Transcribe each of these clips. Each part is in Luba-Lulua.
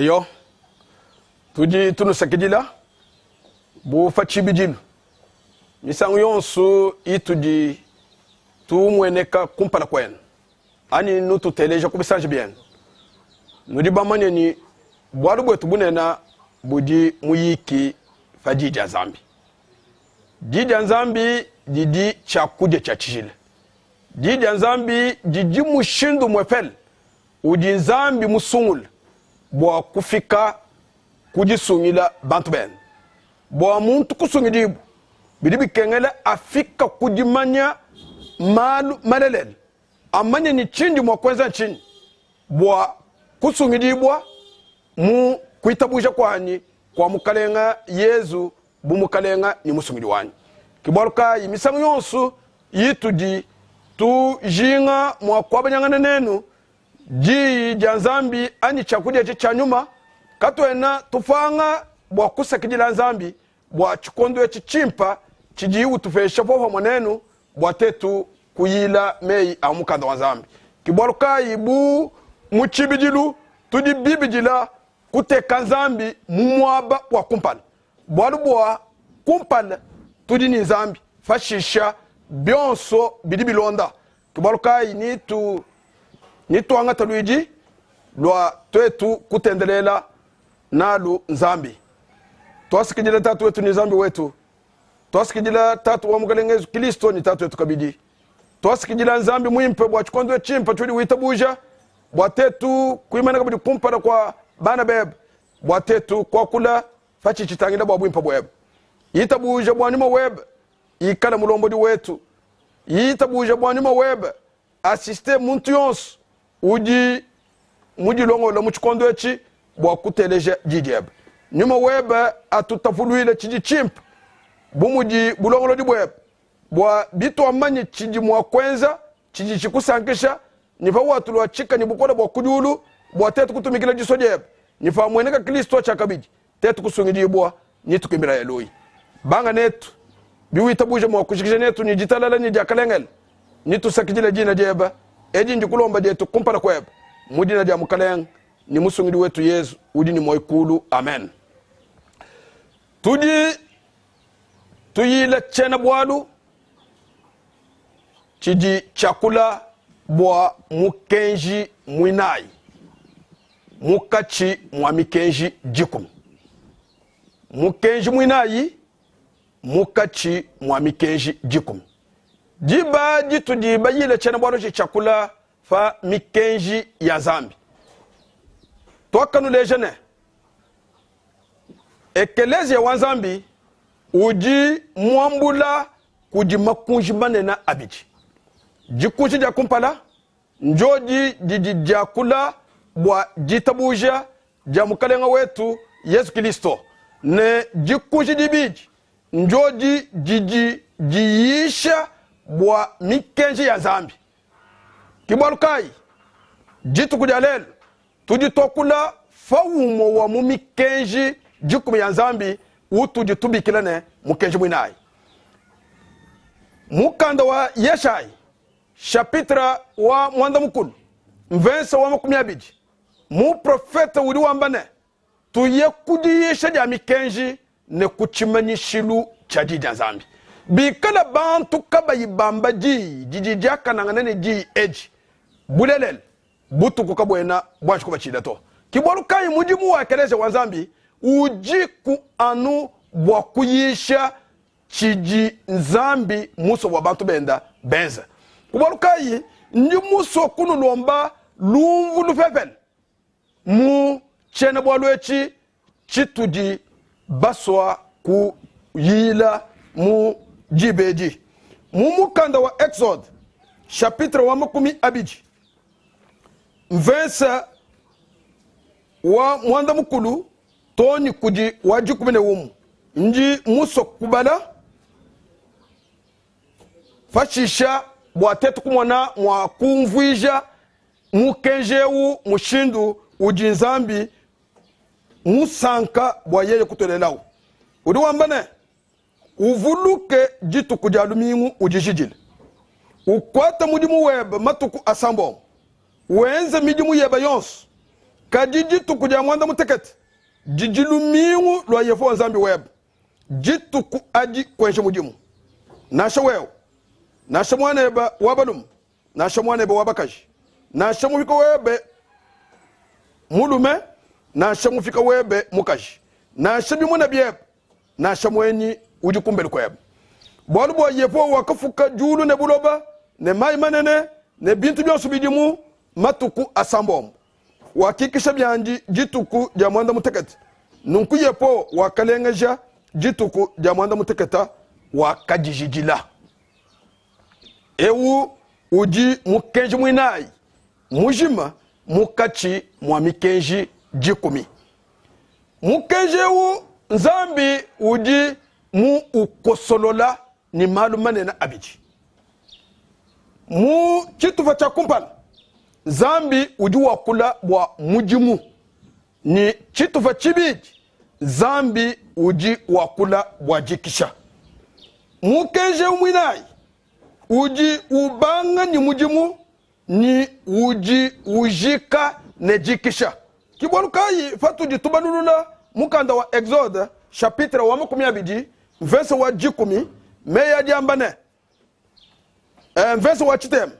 Eyo, tudi tunusakidila bu pa tshibidilu misangu yonso itudi tumueneka kumpala kuenu anyi nututeleja ku bisanji bienu. Nudi bamanye ni bualu buetu bunene budi muyiki pa Diyi dia Nzambi. Diyi dia Nzambi didi tshiakudia tshia tshijila. Diyi dia Nzambi didi mushindu umuepele udi Nzambi musungule bua kufika ku disungila bantu bende. Bua muntu kusungidibua, bidi bikengela afika ku dimanya malu malelela, amanye ne tshindi mua kuenza ntshinyi bua kusungidibua mu kuitabuja kuanyi kua Mukalenga Yezu bu Mukalenga ne Musungidi wanyi. Ke bualu kayi misangu yonso itudi tujinga mua kuabanyangana nenu Diyi dia Nzambi anyi tshiakudia etshi tshia nyuma, katuena tupanga bua kusakidila Nzambi bua tshikondo etshi tshimpa tshidiyi utupesha popamue nenu bua tetu kuyila meyi a mukanda wa Nzambi. Ke bualu kayi bu mu tshibidilu tudi bibidila kuteka Nzambi mu muaba wa kumpala, bualu bua kumpala tudi ne Nzambi, pashisha bionso bidi bilonda. Ke bualu kayi nitu nituangata luidi lua tuetu kutendelela nalu Nzambi. Tuasakidila Tatu wetu ne Nzambi wetu. Tuasakidila Tatu wa Mukalenge Yezu Kristo ne Tatu wetu kabidi. Tuasakidila Nzambi muimpe bua tshikondo tshimpe tshiudi witabuja bua tetu kuimana kabidi kumpala kua bana bebe bua tetu kuakula patshi tshitangila bua buimpe buebe. Itabuja bua nyuma webe ikale mulombodi wetu. Itabuja bua nyuma webe asiste muntu yonso udi mudilongolole mu tshikondo etshi bua kuteleja di diebe. Nyuma webe atutapuluile tshidi tshimpe bu mudi bulongolodi buebe, bua bituamanye tshidi mua kuenza tshidi tshikusankisha, ne pawatuluatshika ne bukole bua ku diulu bua tetu kutumikila disua diebe, ne pamueneka Kristo tshiakabidi, tetu kusungidibua ne tukuimbila Eloyi. Banga netu, biwitabuja mua kujikija netu ne ditalala ne diakalengele, ne tusakidile dina diebe. Edi ndikulomba dietu kumpala kuebe mu dina dia Mukalenge ne Musungidi wetu Yezu udi ne muoyo kulu. Amen. Tudi tuyila tshiena-bualu tshidi tshiakula bua mukenji muinayi mukatshi mua mikenji dikumi. Mukenji muinayi mukatshi mua mikenji dikumi. Diba ditudi bayile tshiena-bualu tshidi tshiakula pa mikenji ya Nzambi, tuakanuleja ne, Ekeleziya wa Nzambi udi muambula kudi makunji manene abidi. Dikunji dia kumpala ndiodi didi diakula bua ditabuja dia Mukalenge wetu Yezu Kristo, ne dikunji dibidi ndiodi didi diyisha bua mikenji ya Nzambi. Ke bualu kayi dituku dia lelu tudi tuakula pa umue wa mu mikenji dikumi ya Nzambi utudi tubikila ne, mukenji muinayi. Mukanda wa Yeshayi chapitre wa muanda mukulu mvensa wa 20, muprofete udi wamba ne, Tuye ku diyisha dia mikenji ne ku tshimanyishilu tshia Diyi dia Nzambi. Bikala bantu kabayi bamba diyi didi diakanangana ne diyi edi, bulelela, butuku kabuena buanji kubatshila to. Ke bualu kayi mudimu wa Ekeleziya wa Nzambi udiku anu bua kuyisha tshidi Nzambi musue bua bantu benda benze. Ku bualu kayi ndi musue kunulomba lumvu lupepele mu tshiena-bualu etshi tshitudi basua kuyila mu diba edi mu mukanda wa Exode chapitre wa 20 mvensa wa muanda mukulu too ne kudi wa 11 ndi musua kubala pashisha bua tetu kumona mua kumvuija mukenji eu mushindu udi Nzambi musanka bua yeye kutuelelawu. Udi wamba ne, Uvuluke dituku dia lumingu udijidile, ukuate mudimu webe matuku asambombo, wenze midimu yebe yonso. Kadi dituku dia muanda mutekete didi lumingu lua Yehowa Nzambi webe, dituku adi kuenji mudimu, nansha wewe, nansha muanebe wa balume, nansha muanebe wa bakaji, nansha mupika webe mulume, nansha mupika webe mukaji, nansha bimuna biebe, nansha muenyi udi kumbelu kuebe. Bualu bua Yehowa wakafuka diulu ne buloba ne mai manene ne bintu bionso bidimu matuku asambombo, wakikisha biandi dituku dia muanda mutekete. Nunku Yehowa wakalengeja dituku dia muanda mutekete, wakadijidila. Eu udi mukenji muinayi mujima mukatshi mua mikenji dikumi. Mukenji eu Nzambi udi mu ukosolola ne malu manene abidi. Mu tshitupa tshia kumpala, Nzambi udi wakula bua mudimu, ne tshitupa tshibidi, Nzambi udi wakula bua dikisha. Mukenji eu muinayi udi ubanga ne mudimu ne udi ujika ne dikisha. Ke bualu kayi patudi tubalulula mukanda wa Exode chapitre wa 20 mvese wa dikumi, meyi adi amba ne, eh, mvese wa tshitema,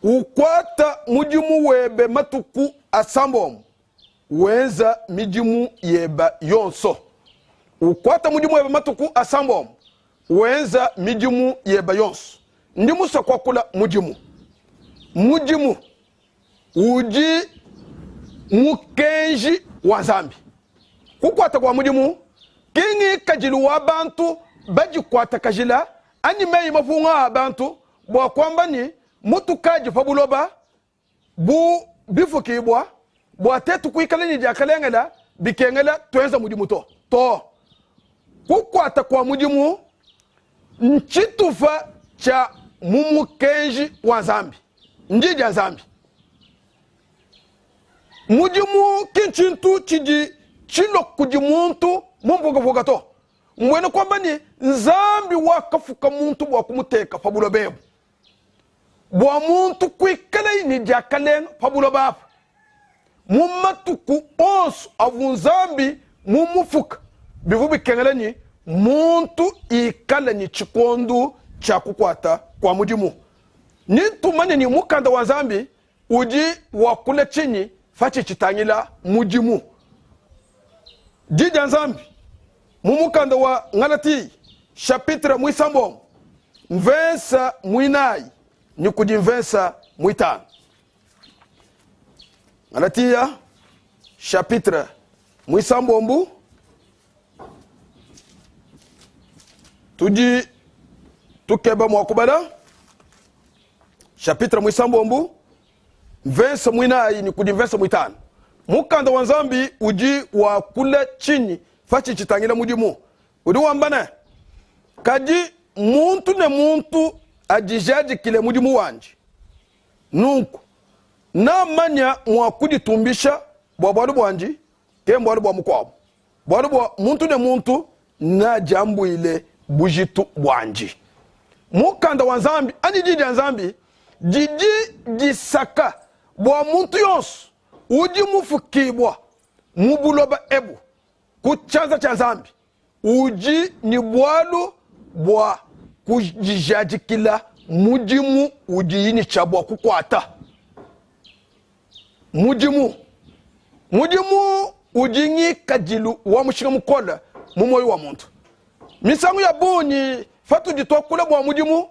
ukuata mudimu webe matuku asambombo, wenza midimu yeba yonso. Ukuata mudimu webe matuku asambombo, wenza midimu yeba yonso. Ndi musue kuakula mudimu. Mudimu udi mukenji wa Nzambi. Kukuata kua mudimu ki ngikadilu wa bantu badikuatakajila anyi meyi mapunga a bantu bua kuamba ne, mutukadi pa buloba bu bifukibua bua tetu kuikala ne diakalengela bikengela tuenza mudimu to. To. Kukuata kua mudimu ntshitupa tshia mu mukenji wa Nzambi, ndi dia Nzambi. Mudimu ki ntshintu tshidi tshilua kudi muntu mu mpukapuka to. Mbuena kuamba ne, Nzambi wakafuka muntu bua kumuteka pa buloba ebu, bua muntu kuikalaye ne diakalenga pa buloba apa mu matuku onso avua Nzambi mumufuka. Bivua bikengela ne muntu ikale ne tshikondo tshia kukuata kua mudimu. Ne tumanye ne mukanda wa Nzambi udi wakula tshinyi patshi tshitangila mudimu. Di dia Nzambi mu mukanda wa Ngalatiyi chapitre muisambombo mvensa muinayi ne kudi mvensa muitanu. Ngalatiya chapitre muisambombo tudi tukeba mua kubala chapitre muisambombo mvese muinayi ne kudi mvese muitanu. Mukanda wa Nzambi udi wakula tshinyi patshi tshitangila mudimu? Udi wamba ne, kadi muntu ne muntu adijadikile mudimu wandi, nunku namanya mua kuditumbisha bua bualu buandi, ke mbualu bua mukuabu. Bualu bua muntu ne muntu nadiambuile bujitu buandi. Mukanda wa Nzambi anyi Diyi dia Nzambi didi disaka bua muntu yonso udi mufukibua mu buloba ebu ku tshianza tshia Nzambi udi ne bualu bua kudijadikila mudimu udiyi ne tshia bua kukuata. Mudimu. Mudimu udi ngikadilu wa mushinga mukole mu muoyo wa muntu. Misangu ya bungi patudi tuakula bua mudimu,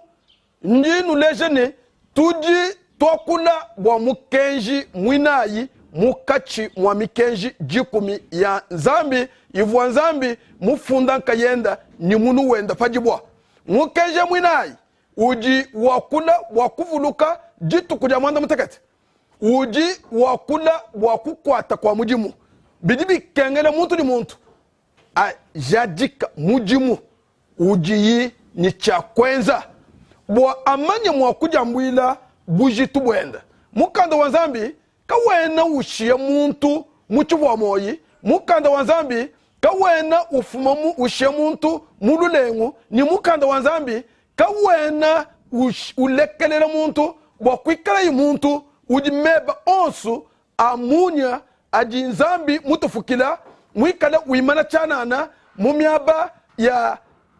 ndi nuleja ne, tudi tuakula bua mukenji muinayi mukatshi mua mikenji dikumi ya Nzambi ivua Nzambi mufunda nkayenda ne munu wenda pa dibua. Mukenji muinayi udi wakula bua kuvuluka dituku dia muanda mutekete, udi wakula bua kukuata kua mudimu. Bidi bikengela muntu ne muntu ajadika mudimu udiyi ne tshia kuenza bua amanye mua kudiambuila bujitu buende. Mukanda wa Nzambi kawena ushiya muntu mu tshipua muoyi. Mukanda wa Nzambi kawena ufuma mu ushiya muntu mu lulengu, ne mukanda wa Nzambi kawena ulekelela muntu bua kuikalaye muntu udi meba onso a munya. adi Nzambi mutufukila, muikale wimana tshianana mu miaba ya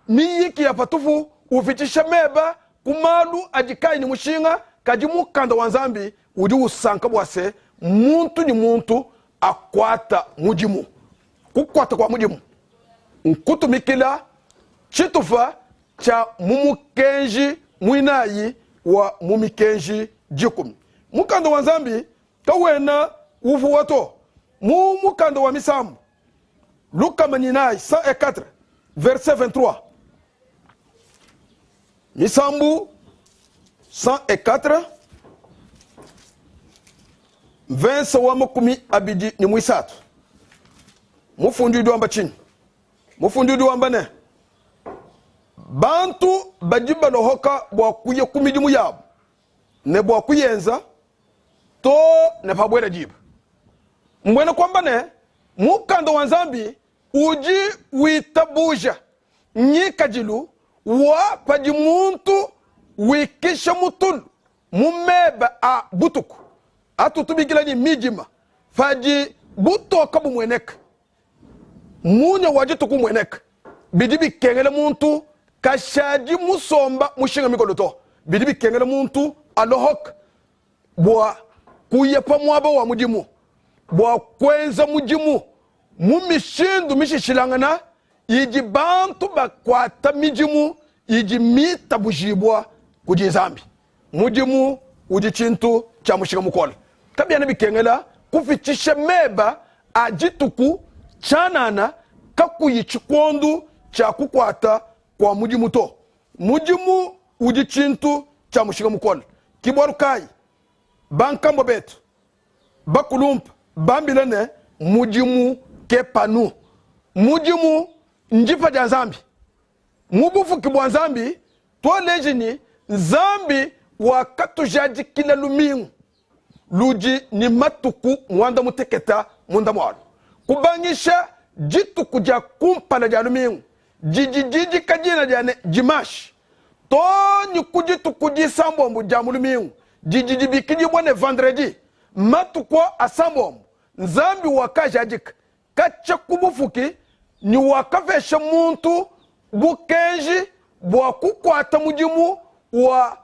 miyiki ya patupu, upitshisha meba ku malu adi kaayi ne mushinga. Kadi Mukanda wa Nzambi udi usanka bua se, muntu ne muntu akuata mudimu. Kukuata kua mudimu nkutumikila tshitupa tshia mu mukenji muinayi wa mu Mikenji Dikumi. Mukanda wa Nzambi kawena upuwa to. Mu mukanda wa Misambu 104, 104 verset 23, Misambu 104 mvensa wa 23, mufundi udi wamba tshinyi? Mufundi udi wamba ne, bantu badi balohoka bua kuya ku midimu yabu ne bua kuyenza too ne pabuela diba. Mbuena kuamba ne, Mukanda wa Nzambi udi witabuja ngikadilu wa padi muntu wikisha mu tulu mu meba a butuku atu tubikila ne midima, padi butoka bumueneka, munya wa dituku umueneka, bidi bikengela muntu kashadi musomba mushinga mikolo to. Bidi bikengela muntu alohoka bua kuya pa muaba wa mudimu bua kuenza mudimu mu mishindu mishishilangana idi bantu bakuata midimu idi mitabujibua kudi Nzambi. Mudimu udi tshintu tshia mushinga mukole. Kabiena bikengela kupitshisha meba a dituku tshianana kakuyi tshikondo tshia kukuata kua mudimu to. Mudimu udi tshintu tshia mushinga mukole. Ke bualu kayi bankambua betu bakulumpe bambile ne, mudimu ke panu. Mudimu ndipa dia Nzambi. Mu bufuki bua Nzambi, tualeji ne, Nzambi wakatujadikila lumingu ludi ne matuku muanda muteketa munda mualu. Kubangisha dituku dia kumpala dia lumingu didi didika dina dia ne, Dimanche, too ne ku dituku disambombo dia mu lumingu didi dibikidibua ne, Vendredi, matuku asambombo Nzambi wakajadika katshia ku bufuki ne wakapesha muntu bukenji bua kukuata mudimu wa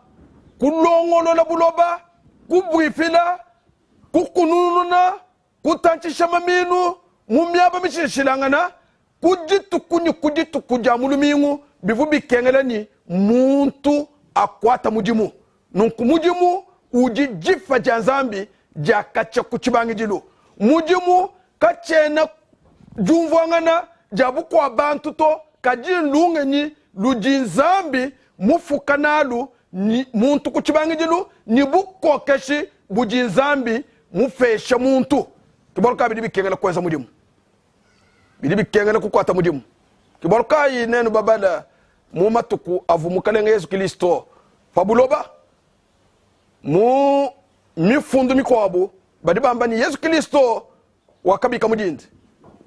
kulongolola buloba, kubuipila, kukunununa, kutantshisha maminu mu miaba mishilashilangana ku dituku ne ku dituku dia mu lumingu. Bivua bikengela ne muntu akuata mudimu. Nunku mudimu udi dipa dia Nzambi dia katshia ku tshibangidilu. Mudimu katshiena diumvuangana dia bukua-bantu to, kadi nlungenyi ludi Nzambi mufuka nalu muntu ku tshibangidilu ne bukokeshi budi Nzambi mupesha muntu. Ke bualu kayi bidi bikengela kuenza mudimu, bidi bikengela kukuata mudimu. Ke bualu kayi nenu babala mu matuku avua Mukalenge Yezu Kristo pa buloba, mu mifundu mikuabu badi bamba ne, Yezu Kristo wakabika mu dindi,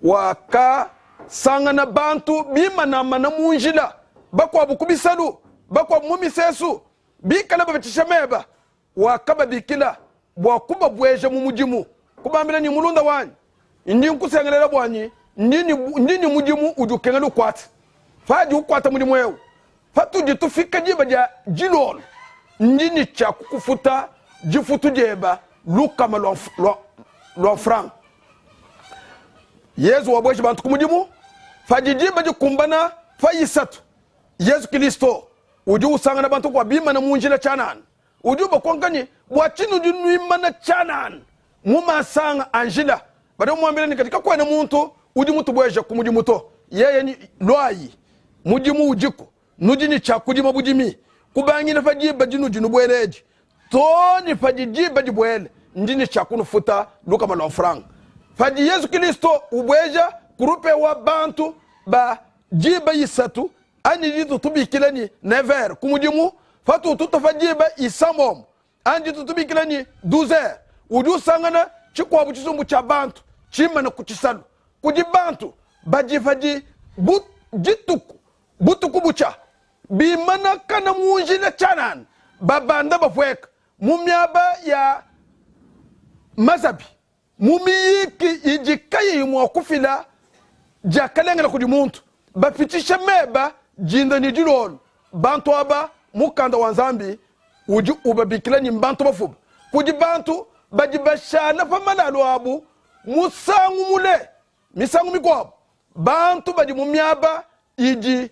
wakasangana bantu bimanamana mu njila, bakuabu ku bisalu, bakuabu mu misesu, bikale babatshisha meba. Wakababikila bua kubabueja mu mudimu, kubambila ne, Mulunda wanyi, ndi nkusengelela buanyi, ndi ne mudimu udi ukengela ukuate. Padi ukuata mudimu eu, patudi tufika diba dia dilolo, ndi ne tshia kukufuta difutu dieba lukama lua, lua, lua mfranga. Yezu wabueja bantu ku mudimu padi diba dikumbana pa isatu. Yezu Kristo udi usangana bantu kua bimana mu njila tshianana. Udi ubakonka ne, Bua tshinyi nudi nuimana tshianana mu masanga a njila? Badi bamuambila ne, Kadi kakuena muntu udi mutubueje ku mudimu to. Yeye ne, Luayi, mudimu udiku, nudi ne tshia kudima budimi. Kubangila pa diba dinudi nubuela edi too ne padi diba dibuela, ndi ne tshia kunufuta lukama lua mfranga. Padi Yezu Kristo ubueja kurupe wa bantu ba diba isatu anyi ditu tubikila ne 9h ku mudimu, patu tutupa diba isambombo anyi ditu tubikila ne 12h, udi usangana tshikuabu tshisumbu tshia bantu tshimane ku tshisalu. Kudi bantu badi padi bu dituku butuku butshia bimanakana mu njila tshianana, babanda bapueka mu miaba ya mazabi. mu miyiki idi kayiyi mua kufila diakalengele kudi muntu, bapitshisha meba dinda ne dilolo. Bantu aba, Mukanda wa Nzambi udi ubabikila ne, mbantu bafuba. Kudi bantu badi bashala pa malalu abu musangu mule. Misangu mikuabu bantu badi mu miaba idi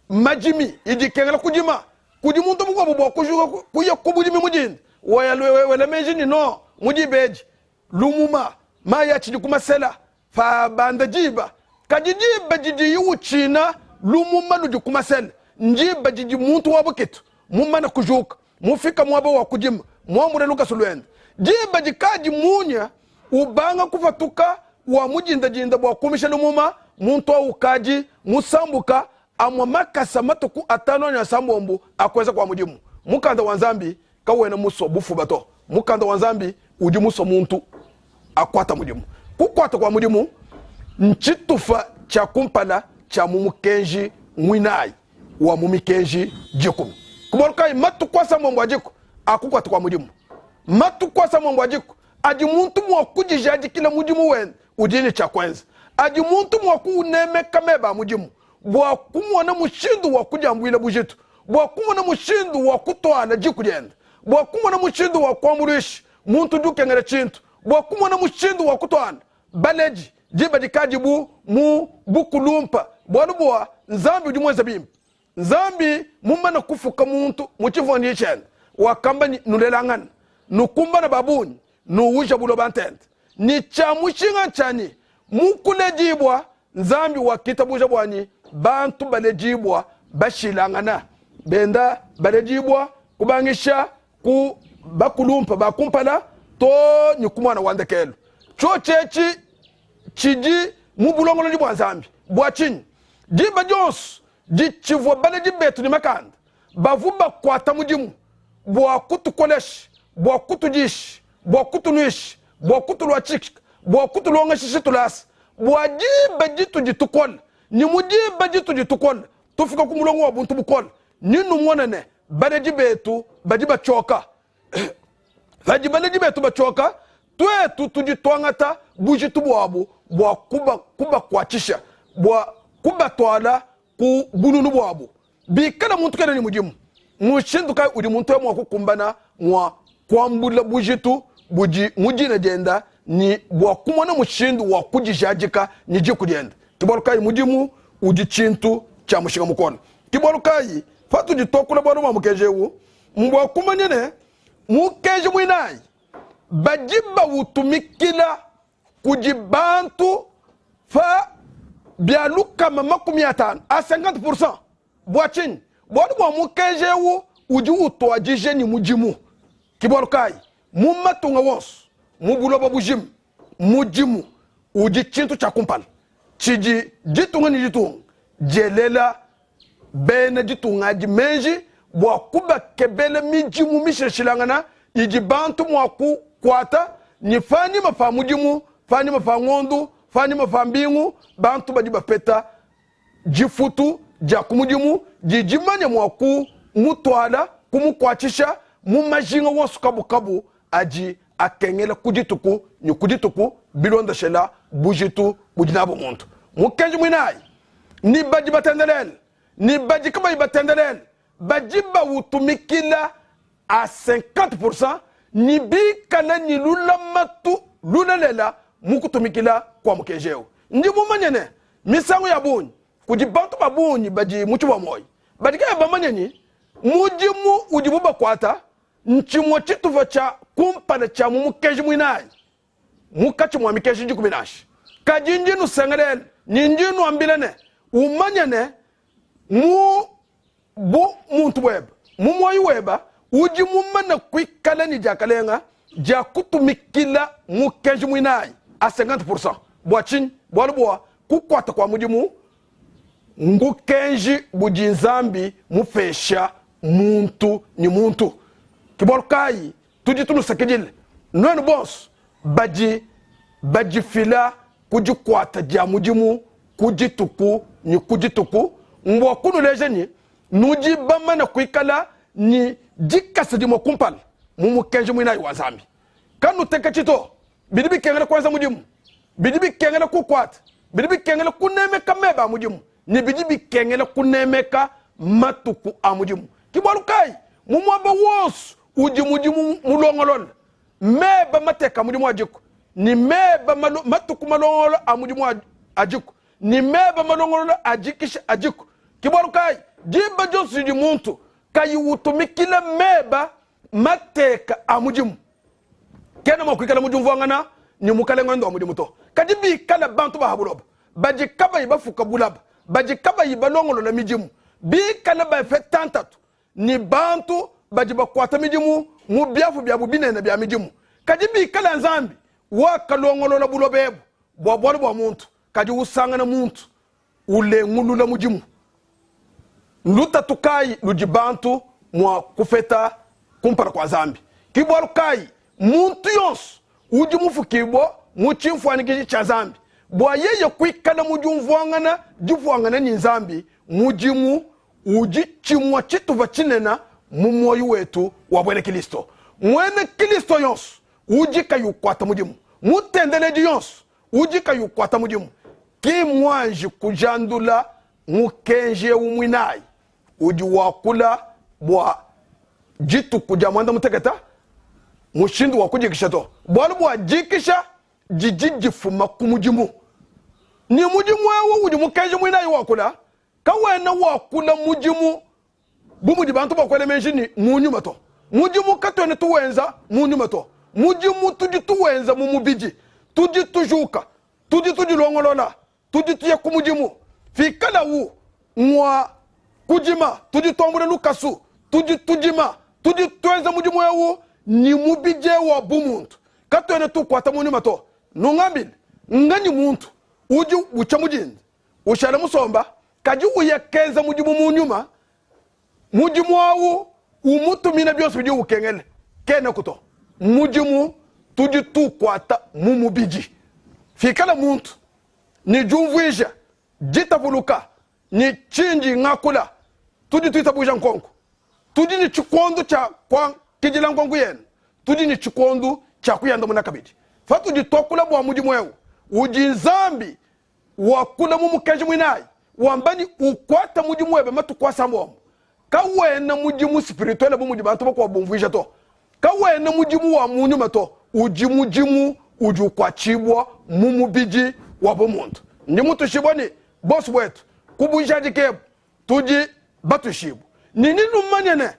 madimi idi ikengela kudima. Kudi muntu mukuabu bua kujuka kuya ku budimi mu dinda, wela meji ne, no mu diba edi lumuma mayi atshidi ku masela pabanda diba. Kadi diba didiyi utshina lumuma ludi ku masela ndiba didi muntu wa bukitu mumane kujuka, mufika muaba wa kudima, muambule lukasu luende. Diba dikadi munya ubanga kupatuka wa mu dindadinda bua kumisha lumuma, muntu au ukadi musambuka amue makasa matuku atanu anyi asambombo a kuenza kua mudimu. Mukanda wa Nzambi kawena musua bufuba to. Mukanda wa Nzambi udi musua muntu akuata mudimu. Kukuata kua mudimu ntshitupa tshia kumpala tshia mu mukenji muinayi wa mu mikenji dikumi. Ku bualu kayi matuku asambombo adiku a kukuata kua mudimu? Matuku asambombo adiku adi muntu mua kudijadikila mudimu wende udi ne tshia kuenza, adi muntu mua kunemeka meba a mudimu bua kumona mushindu wa kudiambuila bujitu, bua kumona mushindu wa kutuala diku diende, bua kumona mushindu wa kuambuluisha muntu udi ukengela tshintu, bua kumona mushindu wa kutuala baledi diba dikadibu mu bukulumpa, bualu bua Nzambi udi muenze bimpe. Nzambi mumane kufuka muntu mu tshivuanyi tshiende, wakamba ne, Nulelangane, nukumbane ba bungi, nuwuje buloba ntente. Ne tshia mushinga ntshia ne, mu kuledibua, Nzambi wakitabuja bua ne, bantu baledibua bashilangana, benda baledibua kubangisha ku bakulumpa ba kumpala too ne ku muana wa ndekelu. Tshiotshi etshi tshidi mu bulongolodi bua Nzambi. Bua tshinyi? Diba dionso ditshivua baledi betu ne makanda, bavua bakuata mudimu bua kutukolesha, bua kutudisha, bua kutunuisha, bua kutuluatshika, bua kutulongeshisha tulasa, bua diba ditudi tukola ne mu diba ditudi tukola tufika ku mulongo wa buntu bukole, ne numone ne, baledi betu badi batshioka. Padi baledi betu batshioka, tuetu tudi tuangata bujitu buabu bua kubakuatshisha, bua kubatuala ku bununu buabu. Bikala muntu kena ne mudimu, mushindu kayi udi muntu eu mua kukumbana mua kuambula bujitu budi mu dina dienda ne bua kumona mushindu wa kudijadika ne diku dienda? Ke bualu kayi mudimu udi tshintu tshia mushinga mukole. Ke bualu kayi patudi tuakula bualu bua mukenji eu, mbua kumanya ne, mukenji muinayi badi bawutumikila kudi bantu pa bia 50% a 50%. Bua tshinyi? Bualu bua mukenji eu udi utuadije ne mudimu. Ke bualu kayi mu matunga wonso mu buloba bujima mudimu udi tshintu tshia kumpala tshidi ditunga ne ditunga dielela bena ditunga adi meji bua kubakebela midimu mishilashilangana idi bantu mua kukuata, ne panyima pa mudimu, panyima pa ngondu, panyima pa mbingu, bantu badi bapeta difutu dia ku mudimu didi dimanye mua kumutuala, kumukuatshisha mu majinga wonso kabukabu adi akengela ku dituku ne ku dituku bilondeshela bujitu budi nabu muntu. Mukenji muinayi ne badi batendelela ne badi kabayi batendelela badi bawutumikila a 50% ne bikale ne lulamatu lulelela mu kutumikila kua mukenji eu. Ndi mumanye ne, misangu ya bungi kudi bantu ba bungi badi mu tshibua muoyo badi kabayi bamanye ne, mudimu udibu bakuata ntshimue tshitupa tshia kumpala tshia mu mukenji muinayi munkatshi mua mikenji dikumi nansha. Kadi ndi nusengelela ne ndi nuambila ne, umanye ne, mu bu muntu buebe, mu muoyo weba, udi mumane kuikala ne diakalenga dia kutumikila mukenji muinayi a 50%. Bua tshinyi? Bualu bua kukuata kua mudimu mbukenji budi Nzambi mupesha muntu ne muntu. Ke bualu kayi tudi tunusakidila nuenu bonso badi badifila ku dikuata dia mudimu ku dituku ne ku dituku, mbua kunuleja ne, nudi bamane kuikala ne dikasa dimue kumpala mu mukenji muinayi wa Nzambi. Kanuteketshi to. Bidi bikengela kuenza mudimu, bidi bikengela kukuata, bidi bikengela kunemeka meba a mudimu ne bidi bikengela kunemeka matuku a mudimu. Ke bualu kayi mu muaba wonso udi mudimu mulongolola, meba mateka a mudimu adiku ne meba malo, matuku malongolola a mudimu adiku ne meba malongolola a dikisha adiku. Ke bualu kayi diba dionso didi muntu kayi utumikila meba mateka a mudimu, kena mua kuikala mu diumvuangana ne mukalenge wende wa mudimu to. Kadi bikala bantu ba ha buloba badi kabayi bafuka bulaba, badi kabayi balongolola midimu, bikale bapeta ntatu ne bantu badi bakuata midimu mu biapu biabu binene bia midimu, kadi bikala Nzambi wakalongolola buloba ebu bua bualu bua muntu, kadi usangana muntu ulengulula mudimu, ndutatu kayi ludi bantu mua kupeta kumpala kua Nzambi? Ke bualu kayi muntu yonso udi mufukibua mu tshimfuanyikiji tshia Nzambi bua yeye kuikala mu diumvuangana dipuangane ne Nzambi, mudimu udi tshimue tshitupa tshinene mu muoyo wetu wa buena Kristo. Muena Kristo yonso udi kayi ukuata mudimu, mutendeledi yonso udi kayi ukuata mudimu, ki mmuanji kujandula mukenji eu muinayi udi wakula bua dituku dia muanda mutekete mushindu wa kudikisha to, bualu bua dikisha didi difuma ku mudimu, ne mudimu eu udi mukenji muinayi wakula kawena wakula mudimu bu mudi bantu bua kuela meji ne mu nyuma to. Mudimu katuena tuwenza mu nyuma to, mudimu tudi tuwenza mu mubidi. Tudi tujuka, tudi tudilongolola, tudi tuya ku mudimu. Pikalawu ngua kudima, tudi tuambula lukasu, tudi tudima, tudi tuenza mudimu eu ne mubidi eu wa bumuntu. Katuena tukuata mu nyuma to. Nungambile, nganyi muntu udi utshia mu dinda ushala musomba, kadi uya kenza mudimu mu nyuma, mudimu au umutumina bionso bidi ukengela, kenaku to. Mudimu tudi tukuata mu mubidi. Pikala muntu ne diumvuija ditapuluka ne tshindi ngakula, tudi tuitabuja nkonko. Tudi ne tshikondo tshia kuakidila nkonko yenu, tudi ne tshikondo tshia kuyandamuna kabidi. Patudi tuakula bua mudimu eu udi Nzambi wakula mu mukenji muinayi wamba ne, ukuata mudimu webe matuku asambombo, kawena mudimu spirituel bu mudi bantu bakuabu bumvuija to, kawena mudimu wa mu nyuma to, udi mudimu udi ukuatshibua mu mubidi wa bumuntu. Ndi mutuishibue ne, bonso buetu ku bujadiki ebu tudi batuishibue ne nenumanye ne,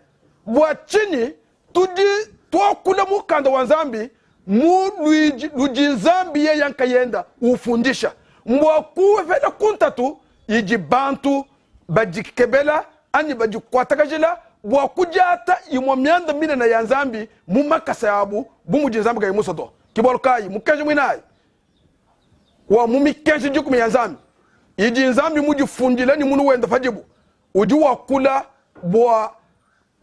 bua tshinyi tudi tuakula mukanda wa Nzambi mu luidi ludi Nzambi yeya nkayenda ufundisha, mbua kuepela ku ntatu idi bantu badikebela anyi badikuatakajila bua kudiata imue mianda minene ya Nzambi mu makasa abu bu mudi Nzambi kayi musue to. Ke bualu kayi mukenji muinayi wa mu mikenji dikumi ya Nzambi idi Nzambi mudifundile ne munu wende padibu udi wakula bua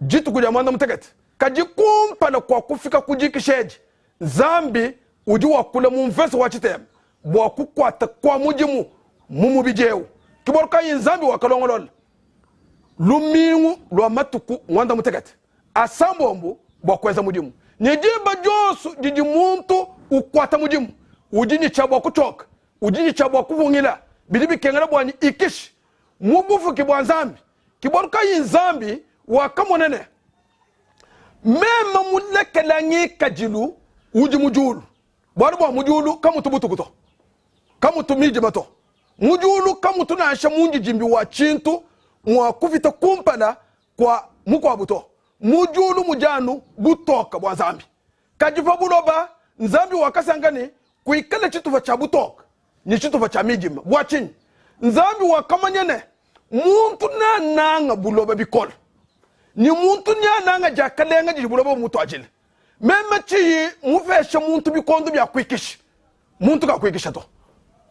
dituku dia muanda mutekete. Kadi kumpala kua kufika ku dikisha edi, Nzambi udi wakula mu mvese wa tshitema bua kukuata kua mudimu mu mubidi eu. Ke bualu kayi Nzambi wakalongolola lumingu lua matuku muanda mutekete asambombo bua kuenza mudimu, ne diba dionso didi muntu ukuata mudimu udi ne tshia bua kutshioka, udi ne tshia bua kupungila. Bidi bikengela bua ne ikishe mu bufuki bua Nzambi. Ke bualu kayi Nzambi wakamona ne, meme mulekela ngikadilu udi mu diulu, bualu bua mu diulu kamutu butuku to, kamutu midima to, mu diulu kamutu nansha mundidimbi wa tshintu mua kupita kumpala kua mukuabu to. Mu diulu mudi anu butoke bua Nzambi. Kadi pa buloba, Nzambi wakasanka ne kuikale tshitupa tshia butoke ne tshitupa tshia midima. Bua tshinyi? Nzambi wakamanya ne, muntu neananga buloba bikole ne muntu neananga diakalenga didi buloba bumutuadila. Meme tshiyi mupeshe muntu bikondo bia kuikisha, muntu kakuikisha to.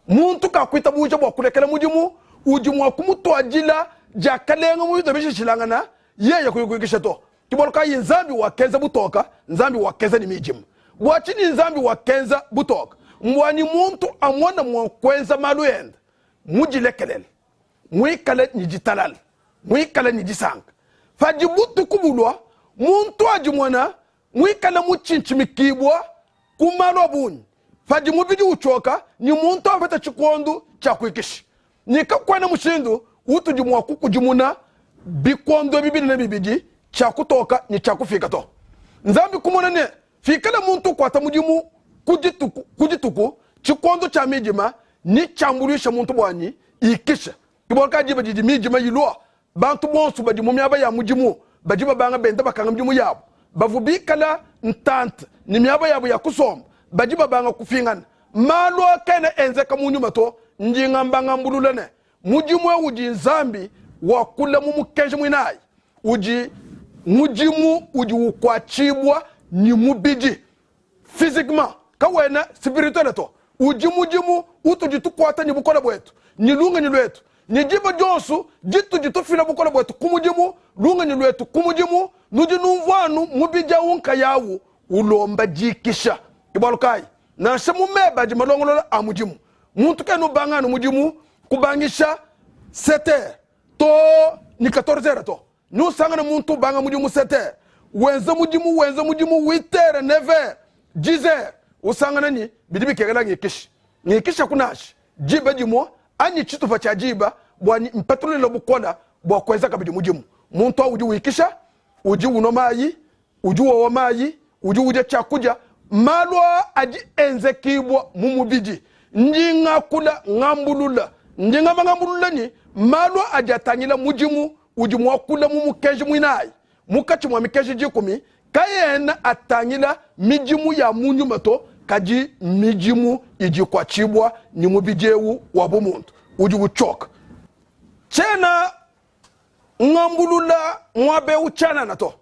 Muntu kakuitabuja bua kulekela mudimu udi mua kumutuadila diakalenga mu bintu bishishilangana, yeye kuyi kuikisha to. Ke bualu kayi Nzambi wakenza butoka, Nzambi wakenza ne midima. Bua tshinyi Nzambi wakenza butoka? Mbua ne muntu amone mua kuenza malu ende mudilekelele, muikale ne ditalala, muikale ne disanka. Padi butuku bulua, muntu adimona muikale mutshintshimikibua ku malu a bungi. Padi mubidi utshioka ne muntu apeta tshikondo tshia kuikisha, ne kakuena mushindu utudi mua kukudimuna bikondo ebi binene bibidi, tshia kutoka ne tshia kufika to. Nzambi kumona ne, pikala muntu ukuata mudimu ku dituku ku dituku, tshikondo tshia midima netshiambuluishe muntu bua ne ikisha. Ke bualu kayi diba didi midima ilua, Bantu bonso badi mu miaba ya mudimu badi babanga benda bakanga midimu yabu. Bavua bikala ntanta ne miaba yabu ya kusomba badi babanga kupingana. Malu aa kaena enzeka mu nyuma to. Ndi ngamba ngambulula ne, mudimu eu udi Nzambi wakula mu mukenji muinayi udi mudimu udi ukuatshibua ne mubidi. Physiquement, kawena spirituel to. Udi mudimu utudi tukuata ne bukole buetu ne lungenyi luetu, ne diba dionso ditudi tufila bukole buetu ku mudimu, lungenyi luetu ku mudimu, nudi numvua anu mubidi au nkayawu ulomba dikisha. Ke bualu kayi nansha mu meba adi malongolola a mudimu, muntu kena ubanga anu mudimu kubangisha 7 heures too ne 14 heures to. Neusangane muntu ubanga mudimu 7 heures, wenza mudimu wenza mudimu 8 heures, 9 heures, 10 heures, usangana ne bidi bikengela ngikishe. Ngikishaku nansha diba dimue anyi tshitupa tshia diba bua mpetulule bukole bua kuenza kabidi mudimu. Muntu au udi wikisha, udi unua mayi, udi wowa mayi, udi udia tshiakudia. Malu aa adi enzekibua mu mubidi. Ndi ngakula ngambulula, ndi ngamba ngambulula ne malu adi atangila mudimu udi muakula mu mukenji muinayi mukatshi mua mikenji dikumi kaena atangila midimu ya mu nyuma to, kadi midimu idi ikuatshibua ne mubidi eu wa bumuntu udi utshioka. Tshiena ngambulula muaba eu tshianana to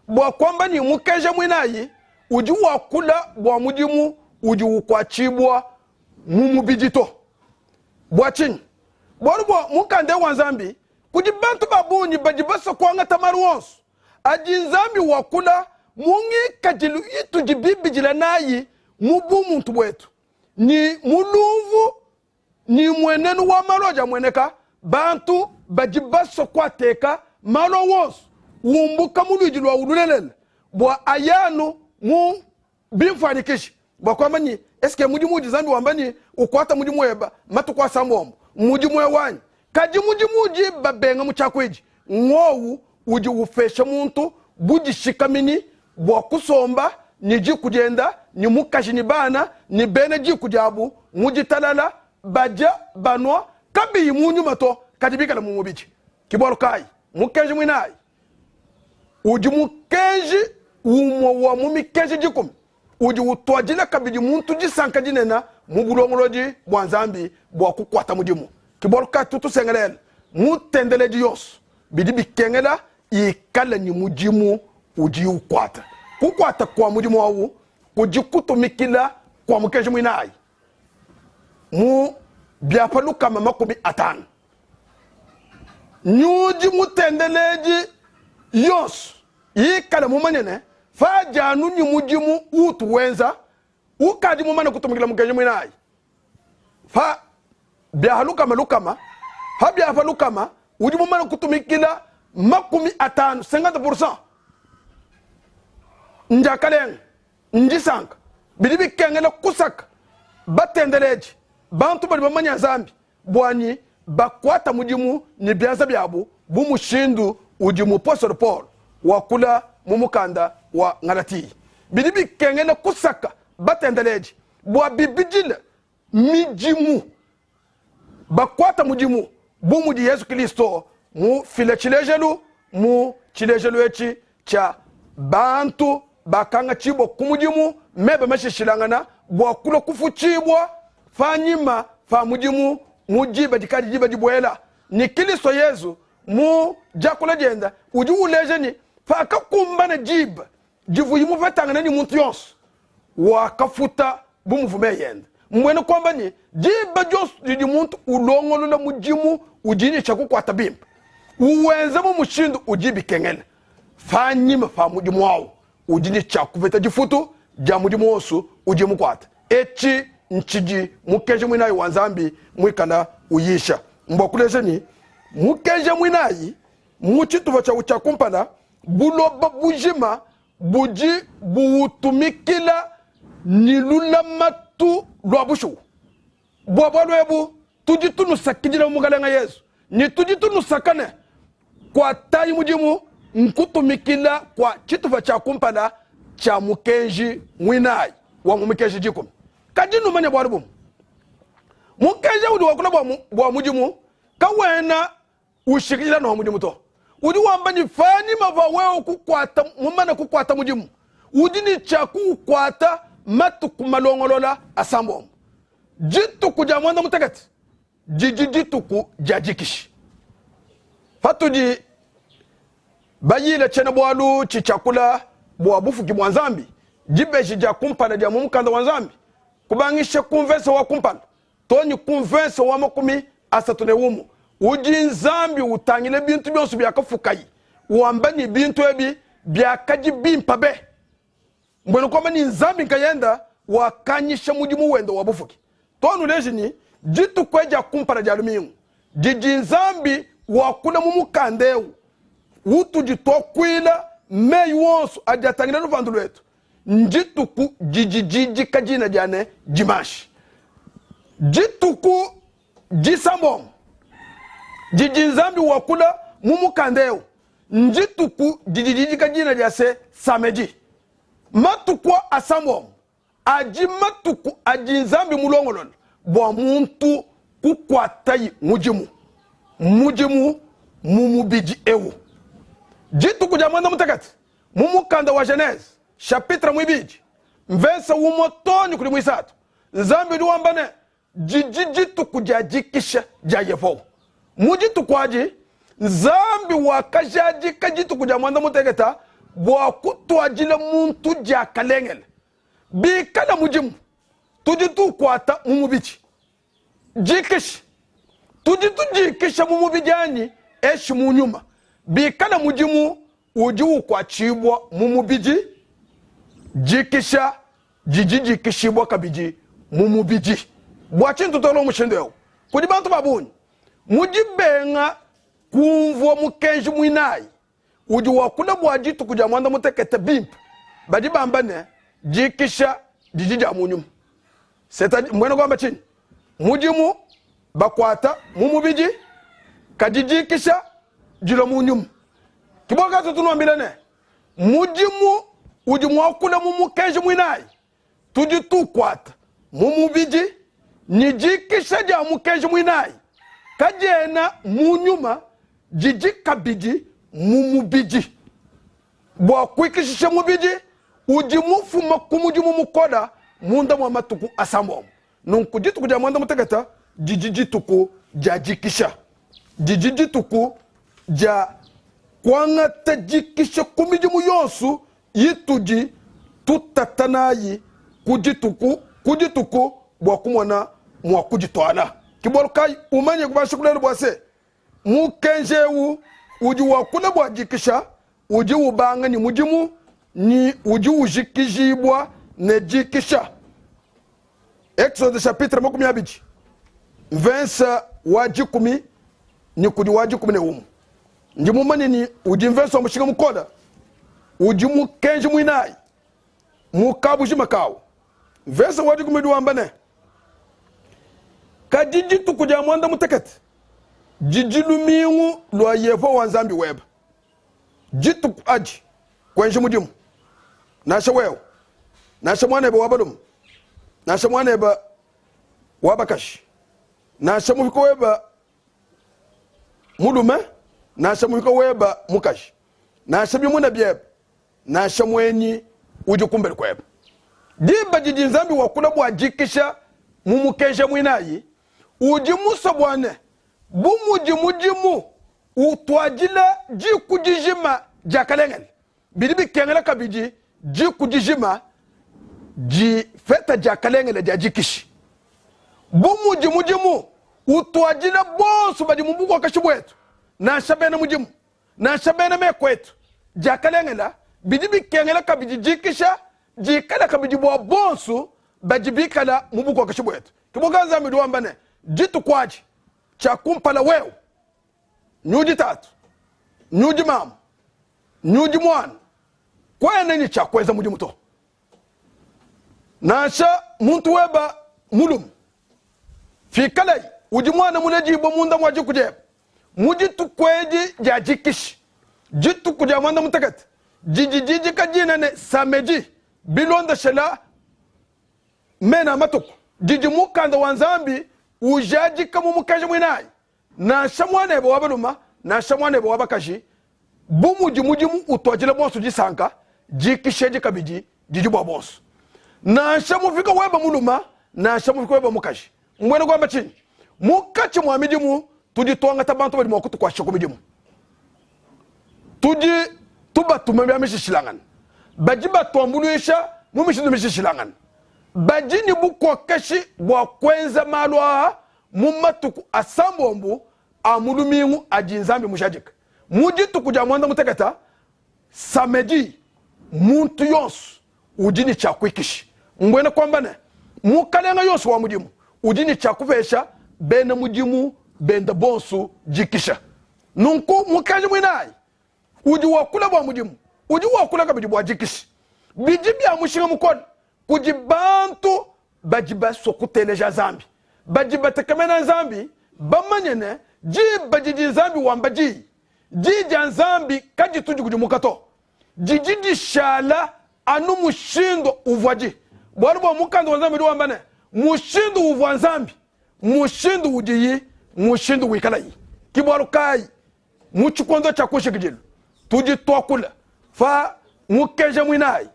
bua kuamba ne, mukenji muinayi udi wakula bua mudimu udi ukuatshibua mu mubidi to. Bua tshinyi? Bualu bua mukanda wa Nzambi kudi bantu ba bungi badi basue kuangata malu onso adi Nzambi wakula mu ngikadilu itudi bibidila nayi mu bumuntu buetu ne mu lumvu ne mmuenenu wa malu adi amueneka, bantu badi basue kuateka malu au onso umbuka mu luidi luawu lulelela bua aye anu mu bimfuanyikiji bua kuamba ne, eske mudimu udi Nzambi wamba ne ukuata mudimu weba matuku asambombo mmudimu eu anyi? Kadi mudimu udi babenga mu tshiakuidi ng'wowu udi upesha muntu budishikaminyi bua kusomba ne diku dienda ne mukaji ne bana ne bena diku diabu mu ditalala, badia banua kabiyi mu nyuma to, kadi bikale mu mubidi. Ke bualu kayi mukenji muinayi udi mukenji umue wa mu mikenji dikumi udi utuadila kabidi muntu disanka dinene mu bulongolodi bua Nzambi bua kukuata mudimu. Ke bualu kayi tutu tusengelela mutendeledi yonso, bidi bikengela ikale ne mudimu udiye ukuata. Kukuata kua mudimu au kudi kutumikila kua mukenji muinayi mu bia pa 50. Nyudi mutendeledi yonso ikale mumanye ne, padi anu ne mudimu uutu wenza, ukadi mumane kutumikila mukenji muinayi pa bia lukama lukama, pa bia pa lukama udi mumane kutumikila 50, 50%. Ndiakalenga, ndisanka, bidi bikengela kusaka batendeledi, bantu badi bamanya Nzambi, bua ne bakuata mudimu ne bianza biabu bu mushindu udi mupostolo Paulo wakula mu mukanda wa Ngalatiya. Bidi bikengela kusaka batendeledi bua bibidile midimu, bakuata mudimu bu mudi Yezu Kristo mufile tshilejelu mu tshilejelu etshi tshia bantu bakangatshibua ku mudimu meba mashishilangana bua kulua kufutshibua panyima pa mudimu mu diba dikadi diba dibuela. Ne Kristo Yezu mu diakula dienda udi uleja ne, pakakumbana diba divuyi mupetangana ne muntu yonso, wakafuta bu muvua meyi ende. Mbuena kuamba ne, diba dionso didi muntu ulongolola mudimu udi ne tshia kukuata bimpe, uwenza mu mushindu udi bikengela, panyima pa mudimu au udi ne tshia kupeta difutu dia mudimu wonso udi mukuate. Etshi ntshidi mukenji muinayi wa Nzambi muikala uyisha. Mbua kuleja ne, mukenji muinayi mu tshitupa tshiawu tshia kumpala, buloba bujima budi buwutumikila ne lulamatu. lulamatu lua bushuwa. Bua bualu ebu tudi tunusakidila mu Mukalenga Yezu ne tudi tunusaka ne, kuatayi mudimu nkutumikila kua tshitupa tshia kumpala tshia mukenji muinayi wa mu mikenji dikumi. Kadi numanye bualu bumue, mukenji udi wakula bua mudimu kawena ushikidila nawu mudimu to. Udi wamba ne, panyima pa wewe kukuata mumane kukuata mudimu, udi ne tshia kuukuata matuku malongolola asambombo. Dituku dia muanda mutekete didi dituku dia dikishi. Patudi bayile tshiena-bualu tshitshiakula bua bufuki bua Nzambi, dibeji dia kumpala dia mu mukanda wa Nzambi, kubangisha ku mvese wa kumpala too ne ku mvese wa 31, udi Nzambi utangila bintu bionso biakafukaye, wamba ne, bintu ebi biakadi bimpe be. Mbuena kuamba ne, Nzambi nkayenda wakanyisha mudimu wende wa bufuki. Tuanuleji ne, dituku edi dia kumpala dia lumingu didi Nzambi wakula mu mukanda eu utudi tuakuila meyi wonso adi atangila lupandu luetu, ndituku didi didika dina dia ne, Dimanche. Dituku disambombo didi Nzambi wakula mu mukanda eu ndituku didi didika dina dia se, Samedi. Matuku asambombo adi matuku adi Nzambi mulongolole bua muntu kukuataye mudimu mudimu mu mubidi eu. Dituku dia muanda mutekete mu mukanda wa Genese chapitre muibidi mvese umue too ne kudi muisatu, Nzambi udi wamba ne, didi dituku dia dikisha dia Yehowa. Mu dituku adi, Nzambi wakajadika dituku dia muanda mutekete bua kutuadila muntu diakalengele. Bikala mudimu tudi tuukuata mu mubidi, dikisha tudi tudikisha mu mubidi anyi eshi mu nyuma. Bikala mudimu udi ukuatshibua mu mubidi, dikisha didi dikishibua kabidi mu mubidi. Bua tshinyi tutolo mushindu eu? Kudi bantu ba bungi mu dibenga kumvua mukenji muinayi udi wakula bua dituku dia muanda mutekete bimpe, badi bamba ne, dikisha didi dia mu nyuma. Mbuena kuamba tshinyi? Mudimu bakuata mu mubidi, kadi dikisha dilua mu nyuma. Ke bualu kayi tunuambila ne, mudimu udi muakula mu mukenji muinayi tudi tukuata mu mubidi, ne dikisha dia mukenji muinayi kadiena mu nyuma, didi kabidi mu mubidi. Bua kuikishisha mubidi udi mufuma ku mudimu mukola munda mua matuku asambombo. Nunku dituku dia muanda mutekete didi dituku dia dikisha, didi dituku dia kuangata dikisha ku midimu yonso itudi tutata nayi ku dituku ku dituku bua kumona mua kudituala. Ke bualu kayi umanye kubansha kulelu bua se, mukenji eu udi wakula bua dikisha udi ubanga ne mudimu ne udi ujikijibua ne dikisha. Exode chapitre 20 mvensa wa dikumi ne kudi wa 11. Ndi mumanye ni udi mvensa wa mushinga mukole udi mukenji muinayi mu kabujima kawu. Mvensa wa dikumi udi wamba ne, kadi dituku dia muanda mutekete didi lumingu lua Yehowa Nzambi webe. Dituku adi kuenji mudimu, nansha wewe, nansha muanebe wa balume, nansha muanebe wa bakaji, nansha mupika webe mulume, nansha mupika webe mukaji, nansha bimuna biebe, nansha muenyi udi kumbelu kuebe. Diba didi Nzambi wakula bua dikisha mu mukenji muinayi, udi musue bua ne, bu mudi mudimu utuadila diku dijima diakalengele, bidi bikengela kabidi diku dijima dipeta diakalengele dia dikishi. Bu mudi mudimu utuadila bonso badi mu bukokeshi buetu, nansha bena mudimu nansha bena meku etu diakalengela, bidi bikengela kabidi dikisha dikala kabidi bua bonso badi bikala mu bukokeshi buetu. Ke bualu Nzambi udi wamba ne, dituku adi, tshia kumpala wewe nyudi tatu, nyudi mamu, nyudi muana, kuena ne tshia kuenza mudimu to. Nansha muntu weba mulume, pikalaye udi muana muledibue munda mua diku diebe, mu dituku edi dia dikisha, dituku dia muanda mutekete, didi dijika dina ne samedi bilondeshela mena a matuku, didi mukanda wa Nzambi ujadika mu mukenji muinayi, nansha muanebe wa balume nansha muanebe wa bakaji, bu mudi mudimu utuadila bonso disanka, dikisha edi kabidi didi bua bonso, nansha mupika webe mulume nansha mupika webe mukaji. Mbuena kuamba tshinyi? Munkatshi mua midimu tudi tuangata bantu badi mua kutukuatshisha ku midimu, tudi tubatuma bia mishishilangane, badi batuambuluisha mu mishindu mishishilangane, badi ne bukokeshi bua kuenza malu aa mu matuku asambombo a mu lumingu adi Nzambi mujadike. Mu dituku dia muanda mutekete, samedi, muntu yonso udi ne tshia kuikisha. Mbuena kuamba ne, mukalenga yonso wa mudimu udi ne tshia kupesha bena mudimu bende bonso dikisha. Nunku mukenji muinayi udi wakula bua mudimu udi wakula kabidi bua dikisha. Bidi bia mushinga mukole kudi bantu badi basua kuteleja Nzambi, badi batekemena Nzambi, bamanye ne, diba didi Nzambi wamba diyi, diyi dia Nzambi kaditu dikudimuka to, didi dishala anu mushindu uvuadi. Bualu bua mukanda wa Nzambi udi wamba ne, mushindu uvua Nzambi, mushindu udiyi, mushindu wikalayi. Ke bualu kayi mu tshikondo tshia ku nshikidilu tudi tuakula pa mukenji muinayi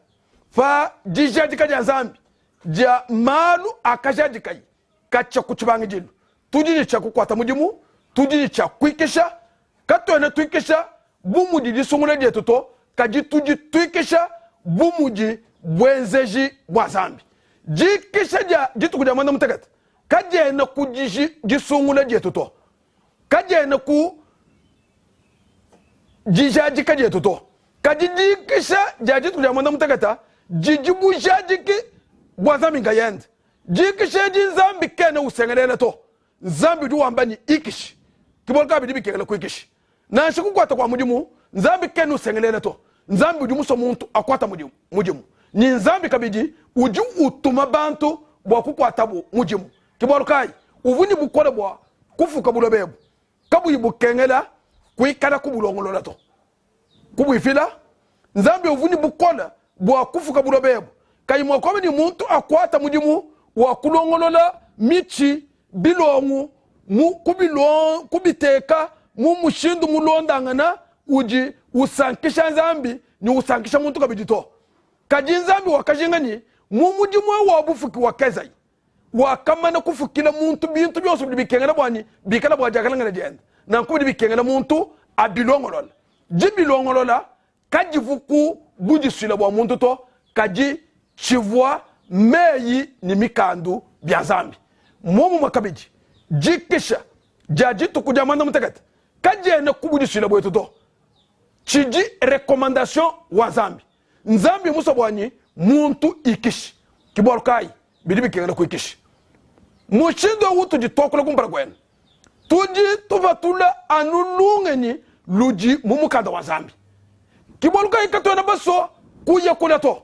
pa dijadika dia Nzambi dia malu akajadikaye katshia ku tshibangidilu. Tudi ne tshia kukuata mudimu, tudi ne tshia kuikisha. Katuena tuikisha bu mudi disungula dietu to, kadi tudi tuikisha bu mudi buenzeji bua Nzambi. Dikisha dia dituku dia muanda mutekete kadiena ku disungula dietu to, kadiena ku dijadika dietu to, kadi dikisha dia dituku dia muanda mutekete didi bujadiki bua Nzambi nkayende. Dikisha edi Nzambi kena usengelela to. Nzambi udi wamba ne, ikishi. Ke bualu kayi bidi bikengela kuikisha. Nansha kukuata kua mudimu, Nzambi kena usengelela to. Nzambi udi musue muntu akuata mudimu, mudimu. Ne Nzambi kabidi udi utuma bantu bua kukuatabu mudimu. Ke bualu kayi uvua ne bukole bua kufuka buloba ebu kabuyi bukengela kuikala kubulongolola to, kubuipila. Nzambi uvua ne bukole bua kufuka buloba ebu kayi mua kuamba ne muntu akuata mudimu wa kulongolola mitshi, bilongo, mu kubiteka mu mushindu mulondangana udi usankisha Nzambi ne usankisha muntu kabidi to. Kadi Nzambi wakajinga ne mu mudimu eu wa bufuki wakenzaye wakamana kufukila muntu bintu bionso bidi bikengela bua ne bikala bua diakalengele diende. Nanku bidi bikengela muntu abilongolola. Dibilongolola kadivu ku budisuile bua muntu to, kadi tshivua meyi ne mikandu bia Nzambi. Muomumue kabidi, dikisha dia dituku dia muanda mutekete kadiena ku budisuile buetu to, tshidi recommandation wa Nzambi. Nzambi musue bua ne muntu ikishe, ke bualu kayi bidi bikengela kuikisha. Mushindu eu utudi tuakula kumpala kuenu, tudi tupatula anu lungenyi ludi mu mukanda wa Nzambi. Ke bualu kayi katuena basue kuya kule to.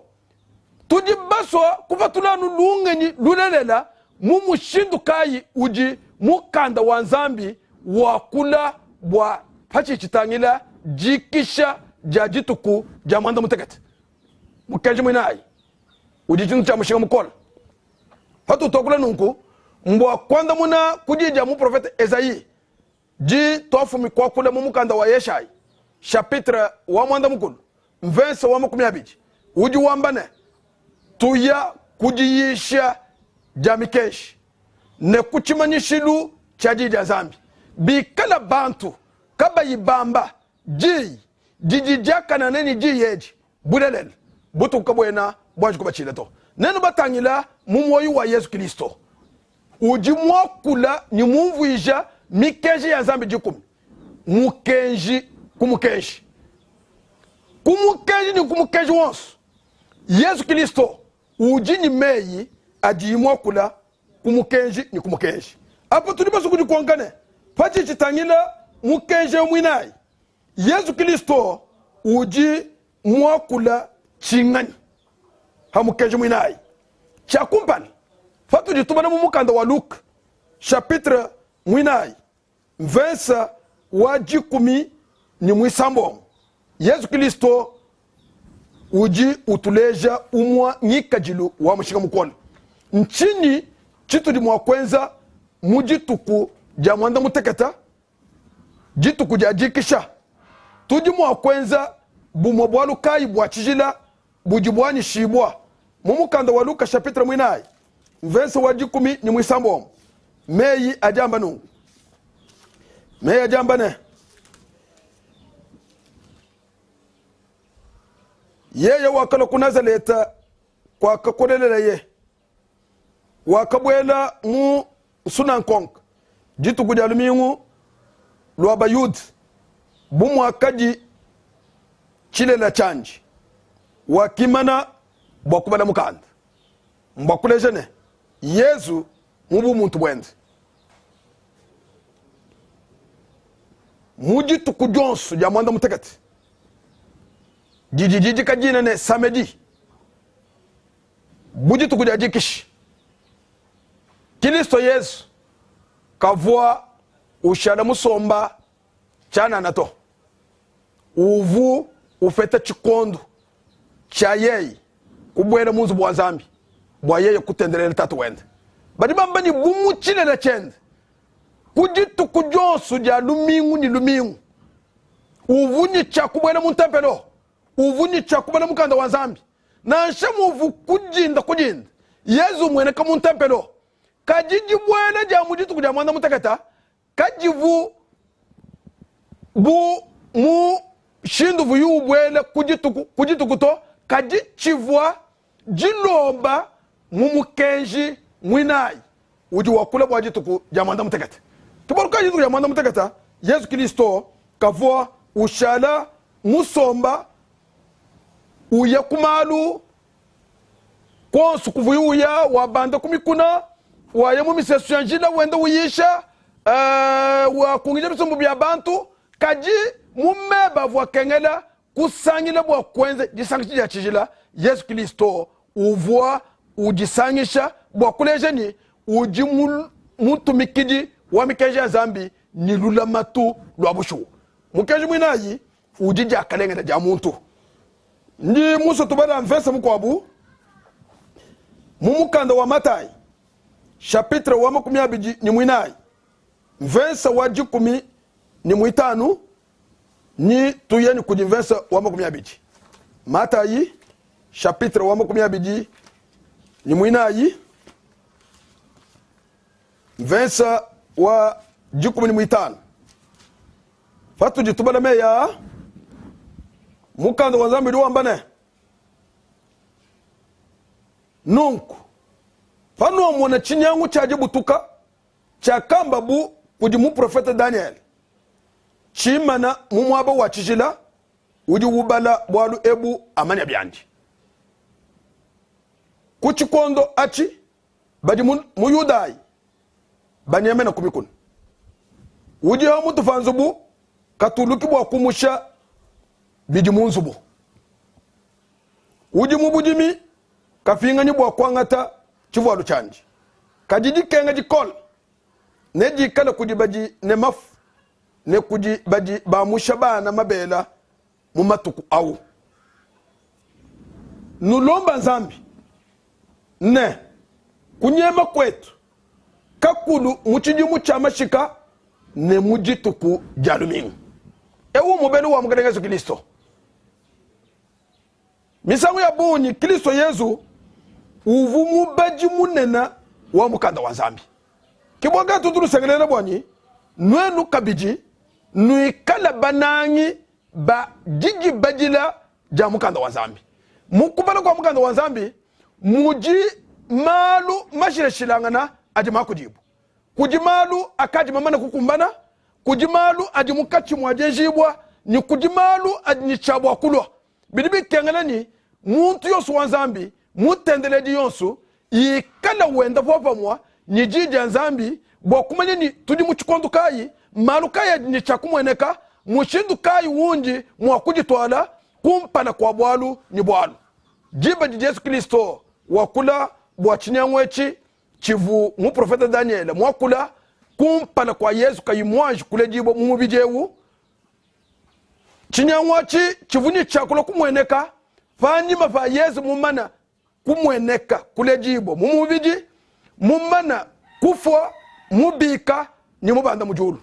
Tudi basue kupatula anu lungenyi lulelela mu mushindu kayi udi mukanda wa Nzambi wakula bua patshidi tshitangila dikisha dia dituku dia muanda mutekete. Mukenji muinayi udi tshintu tshia mushinga mukole. Patudi tuakula nunku, mbua kuandamuna ku diyi dia muprofete Ezayi di tuafumi kuakula mu mukanda wa Yeshayi chapitre wa muanda mukulu mvense wa 20 udi wamba ne, Tuya ku diyisha dia mikenji ne ku tshimanyishilu tshia diyi dia Nzambi. Bikala bantu kabayi bamba diyi didi diakanane ne diyi edi, bulelela butuku kabuena buanji kubatshila to. Nenu batangila mu muoyo wa Yezu Kristo, udi muakula ne mumvuija mikenji ya Nzambi dikumi, mukenji ku mukenji, ku mukenji ne ku mukenji wonso. Yezu Kristo udi ne meyi adiyi muakula ku mukenji ne ku mukenji. Apa tudi basue kudikonka ne, patshidi tshitangila mukenji eu muinayi, Yezu Kristo udi muakula tshinganyi pa mukenji muinayi? Tshia kumpala, patudi tubala mu mukanda wa Luka chapitre muinayi mvese wa dikumi ne muisambombo, Yezu Kristo udi utuleja umue ngikadilu wa mushinga mukole. Ntshinyi tshitudi mua kuenza mu dituku dia muanda mutekete, dituku dia dikisha? Tudi mua kuenza bumue bualu kayi bua tshijila budi buanyishibua mu mukanda wa Luka chapitre muinayi mvese wa dikumi ne muisambombo? Meyi adi amba nunku, meyi adi amba ne, Yeye wakalua ku Nazaleta kuakakolelelaye, wakabuela mu nsunankonka dituku dia lumingu lua Bayuda, bu muakadi tshilela tshiandi, wakimana bua kubala mukanda. Mbua kuleja ne, Yezu mu bumuntu buende mu dituku dionso dia muanda mutekete didi didika dina ne samedi bu dituku dia dikishi. Kilisto Yezu kavua ushala musomba tshianana to. Uvu upeta tshikondo tshia yeye kubuela mu nzubu wa Nzambi bua yeye kutendelela Tatu wende. Badi bamba ne, bu mu tshilele tshiende, ku dituku dionso dia lumingu ne lumingu uvu ne tshia kubuela mu ntempelo, uvu ne tshia kubala mukanda wa Nzambi. Nansha muvu ku dinda ku dinda Yezu umueneka mu ntempelo, kadi dibuela dia mu dituku dia muanda mutekete kadivu bu mushindu uvuyi ubuela ku dituku ku dituku to, kadi tshivua dilomba mu mukenji muinayi udi wakula bua dituku dia muanda mutekete. Ke bualu kayi dituku dia muanda mutekete Yezu Kristo kavua ushala musomba uya ku malu kuonso kuvuyi uya, wabanda ku mikuna, waya mu misesu ya njila wenda uyisha, uh, wakungija bisumbu bia bantu. Kadi mu meba avua akengela kusangila bua kuenza disangisha dia tshijila, Yezu Kristo uvua udisangisha bua kuleja ne udi mutumikidi wa mikenji ya Nzambi ne lulamatu lua bushuwa. Mukenji muinayi udi diakalengele dia muntu. Ndi musue tubala mvese mukuabu mu mukanda wa Matayi chapitre wa 21 mvese wa 15 ni tuye ni kudi mvese wa 20. Matayi chapitre wa 24 mvese wa 15. Patudi tubala meyi aa, mukanda wa Nzambi udi wamba ne, Nunku panuamona tshinyangu tshia dibutuka tshiakambabu kudi muprofete Danyele tshimana mu muaba wa tshijila, udi ubala bualu ebu amanya biandi. Ku tshikondo atshi badi mu Yudayi banyemena ku mikuna. Udi ha mutu pa nzubu katuluki bua kumusha bidi mu nzubu. Udi mu budimi kapinganyi bua kuangata tshivualu tshiandi. Kadi dikenga dikole nedikale kudi badi ne mafu ne kudi badi bamusha bana mabela mu matuku au. Nulomba Nzambi ne, kunyema kuetu kakulu mu tshidimu tshia mashika ne mu dituku dia lumingu. Eu mubelu wa Mukelenge Yesu Kilisto. Misangu ya bungi Kilisto Yezu uvu mubadi munene wa mukanda wa Nzambi. Ke bualu kayi tutu tusengelela bua ne nuenu kabidi nuikale banangi ba didibadila dia mukanda wa Nzambi. Mu kubala kua mukanda wa Nzambi mudi malu mashilashilangana adi makudibue. Kudi malu akadi mamane kukumbana, kudi malu adi munkatshi mua dienjibua, ne kudi malu adi ne tshia bua kulua. Bidi bikengela ne muntu yonso wa Nzambi, mutendeledi yonso, ikala wenda popamue ne Diyi dia Nzambi bua kumanya ni tudi mu tshikondo kayi, malu kayi adi ne tshia kumueneka, mushindu kayi undi mua kudituala kumpala kua bualu ne bualu. Diba didi Yezu Kristo wakula bua. bua tshinyangu etshi tshivu muprofete Danyele muakula kumpala kua Yezu kayi muanji kuledibua mu mubidi eu. Tshinyangu atshi tshivu ne tshiakula kumueneka panyima pa Yezu mumana kumueneka kuledibua mu mubidi, mumana kufua, mubika ne mubanda mu diulu.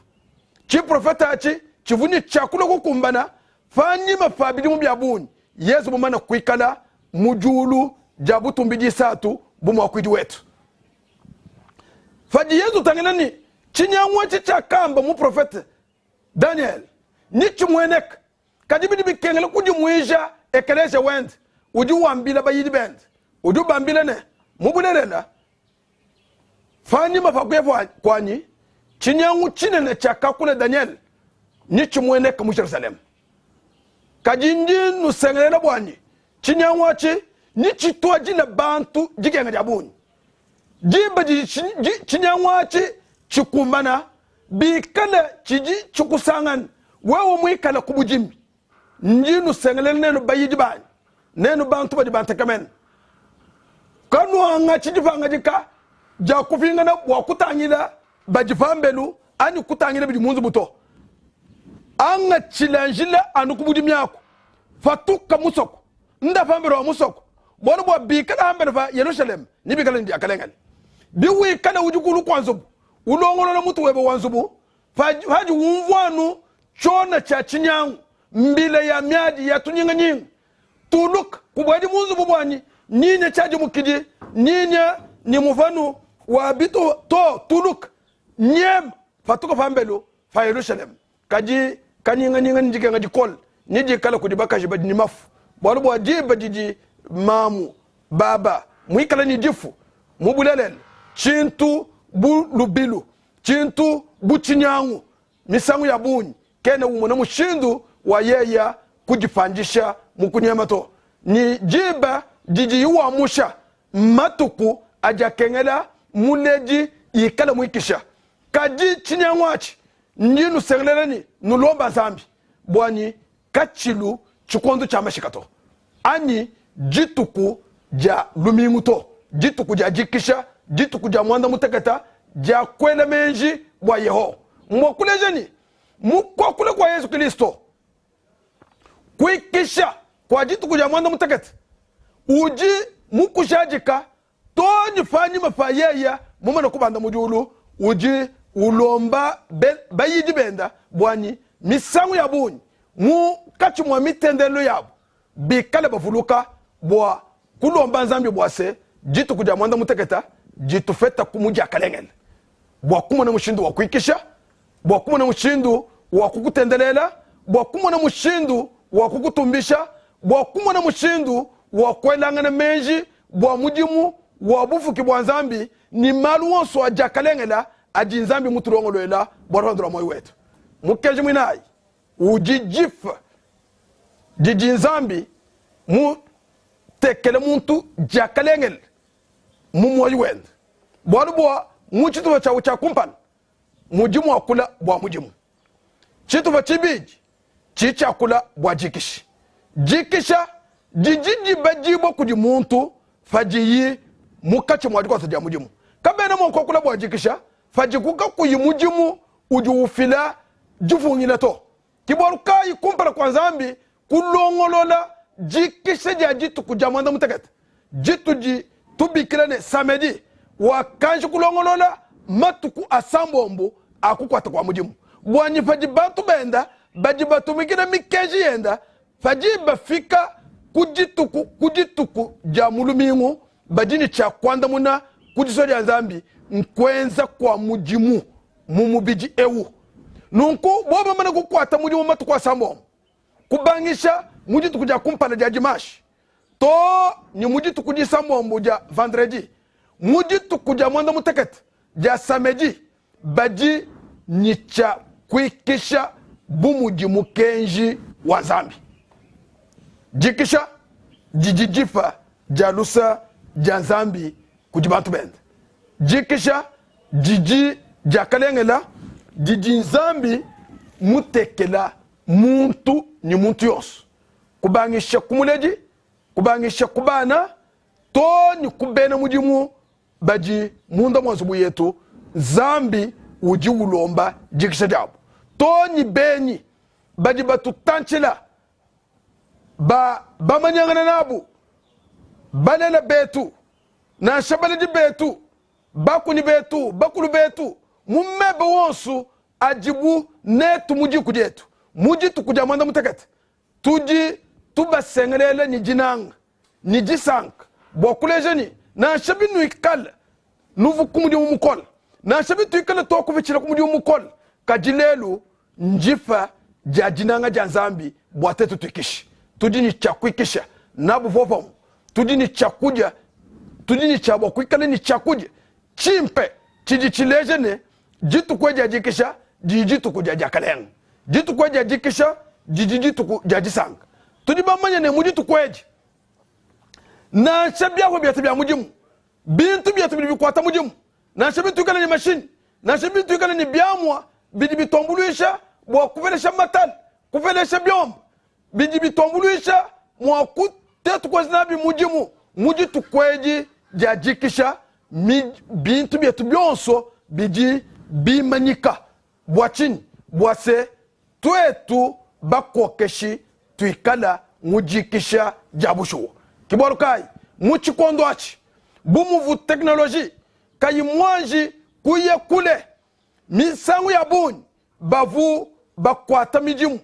Tshiprofete atshi tshivu ne tshiakula kukumbana panyima pa bidimu bia bungi Yezu mumana kuikala mu diulu dia butumbi disatu bu muakuidi wetu. Padi Yezu utangila ne tshinyangu etshi tshiakamba muprofete Daniele ne tshimueneka, kadi bidi bikengela kudimuija ekeleziya wende. Udi wambila bayidi bende, udi ubambila ne, mu bulelela, panyima pa kuya kuanyi, tshinyangu tshinene tshiakakula Daniele netshimueneke mu Jerusalem. Kadi ndi nnusengelela buanyi, tshinyangu atshi netshituadile bantu dikenga dia bungi. Diba didi tshinyangu atshi tshikumbana, bikale tshidi tshikusangana wewe muikale ku budimi, ndi nnusengelela nenu bayidi banyi, nenu bantu badi bantekemena, kanuangatshi dipangadika dia kupingana bua kutangila badi pambelu anyi kutangila bidi mu nzubu to. Angatshila njila anu ku budimi aku, patuka musoko, nda pambelu wa musoko, bualu bua bikala pambelu pa Yelushalema ne bikala ne diakalengele. Biwikala udi kulu kua nzubu, ulongolola mutu webe wa nzubu, padi umvua anu tshiona tshia tshinyangu, mbila ya miadi ya tunyinganyinga, tuluka, kubuedi mu nzubu buanyi, ninya tshiadimukidi, ninya ne muvanu wa bitu to, tuluka, nyema, patuka pambelu pa Yelushalema. Kadi kanyinganyinga ne dikenga dikole nedikale kudi bakaji badi ne mafu, bualu bua diba didi mamu baba muikale ne difu, mu bulelela, tshintu bu lubilu, tshintu bu tshinyangu, misangu ya bungi kena umona mushindu wa yeya kudipandisha mu kunyema to. Ne diba didiyi wamusha, matuku adi akengela muledi ikale muikisha. Kadi tshinyangu atshi, ndi nusengelela ne nulomba Nzambi buanyi katshilu tshikondo tshia mashika to, anyi dituku dia lumingu to, dituku dia dikisha, dituku dia muanda muteketa dia kuela meji bua Yehowa. Mbua kuleja ne, mu kuakula kua Yezu Kristo, kuikisha kua dituku dia muanda mutekete udi mukujadika too ne panyima pa yeye mumane kubanda mu diulu, udi ulomba bayidi benda buanyi misangu ya bungi munkatshi mua mitendelelu yabu bikale bavuluka bua kulomba Nzambi bua se dituku dia muanda muteketa ditupetaku mu diakalengele bua kumona mushindu wa kuikisha, bua kumona mushindu wa kukutendelela, bua kumona mushindu wa kukutumbisha, bua kumona mushindu wa kuelangana meji bua mudimu wa bufuki bua Nzambi ne malu onso a diakalengela adi Nzambi mutulongoluela bua lupandu lua muoyo wetu. Mukenji muinayi udi dipa didi Nzambi mutekele muntu diakalengele mu muoyo wende, bualu bua mu tshitupa tshiawu tshia kumpala mudi muakula bua mudimu, tshitupa tshibidi tshidi tshiakula bua dikisha. Dikisha didi dibadibua kudi muntu padiyi mukatshi mua dikuata dia mudimu. Kabena mua kuakula bua dikisha padiku kakuyi mudimu udi ufila dipungila to. Ke bualu kayi kumpala kua Nzambi kulongolola dikisha dia dituku dia muanda mutekete ditudi tubikila ne samedi, wakanji kulongolola matuku asambombo a kukuata kua mudimu buanyi padi bantu benda badi batumikila mikenji yenda padi bafika ku dituku ku dituku dia mu lumingu badi ne tshia kuandamuna ku disua dia Nzambi nkuenza kua mudimu mu mubidi eu. Nunku bobu bamane kukuata mudimu matuku asambombo kubangisha mu dituku dia kumpala dia dimanche too ne mu dituku disambombo dia vendredi, mu dituku dia muanda mutekete dia samedi badi ne tshia kuikisha bu mudi mukenji wa Nzambi. Dikisha didi dipa dia lusa dia Nzambi kudi bantu bende. Dikisha didi diakalengela didi Nzambi mutekela muntu ne muntu yonso, kubangisha ku muledi, kubangisha ku bana. Too ne ku bena mudimu badi munda mua nzubu yetu, Nzambi udi ulomba dikisha diabu. Too ne benyi badi batutantshila, ba bamanyangana nabu, balela betu, nansha baledi betu, bakunyi betu, bakulu betu, mu meba wonso adibu netu mu diku dietu, mu dituku dia muanda mutekete, tudi tubasengelela ne dinanga ne disanka bua kuleja ne, nansha binuikale nuvu ku mudimu mukole, nansha bituikale tuakupitshila ku mudimu mukole, kadi lelu ndipa dia dinanga dia Nzambi bua tetu tuikishe. Tudi ne tshia kuikisha nabu popamue, tudi ne tshia kudia, tudi ne tshia bua kuikala ne tshiakudia tshimpe tshidi tshileja ne, dituku dia dikisha didi dituku dia diakalenga. Dituku dia dikisha didi dituku dia disanka. Tudi bamanye ne, mu dituku edi nansha biapu bietu bia mudimu, bintu bietu bidi bikuata mudimu, nansha bituikale ne mashinyi, nansha bituikale ne biamua bidi bituambuluisha bua kupelesha matala, kupelesha biomba, bidi bituambuluisha mua kutetu kuenza nabi mudimu mu dituku edi dia dikisha. Bintu bietu bionso bidi bimanyika. Bua tshinyi? Bua se, tuetu bakokeshi tuikala mu dikisha dia bushuwa. Ke bualu kayi mu tshikondo atshi, bu muvua teknoloji kayi muanji kuya kule, misangu ya bungi bavua bakuata midimu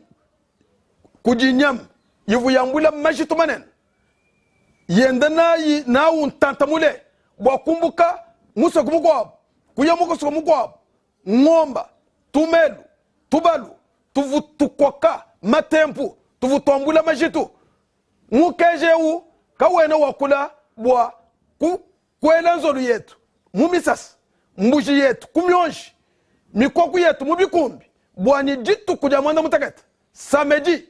kudi nyama ivua yambula majitu manene yenda nayi nawu ntanta mule bua kumbuka musoko mukuabu kuya musoko mukuabu. Ngomba, tumelu, tubalu tuvua tukoka matempu tuvua tuambula majitu. Mukenji eu kawena wakula bua kuela nzolu yetu mu misasa, mbuji yetu ku mionji, mikoku yetu mu bikumbi, bua ne dituku dia muanda mutekete, samedi,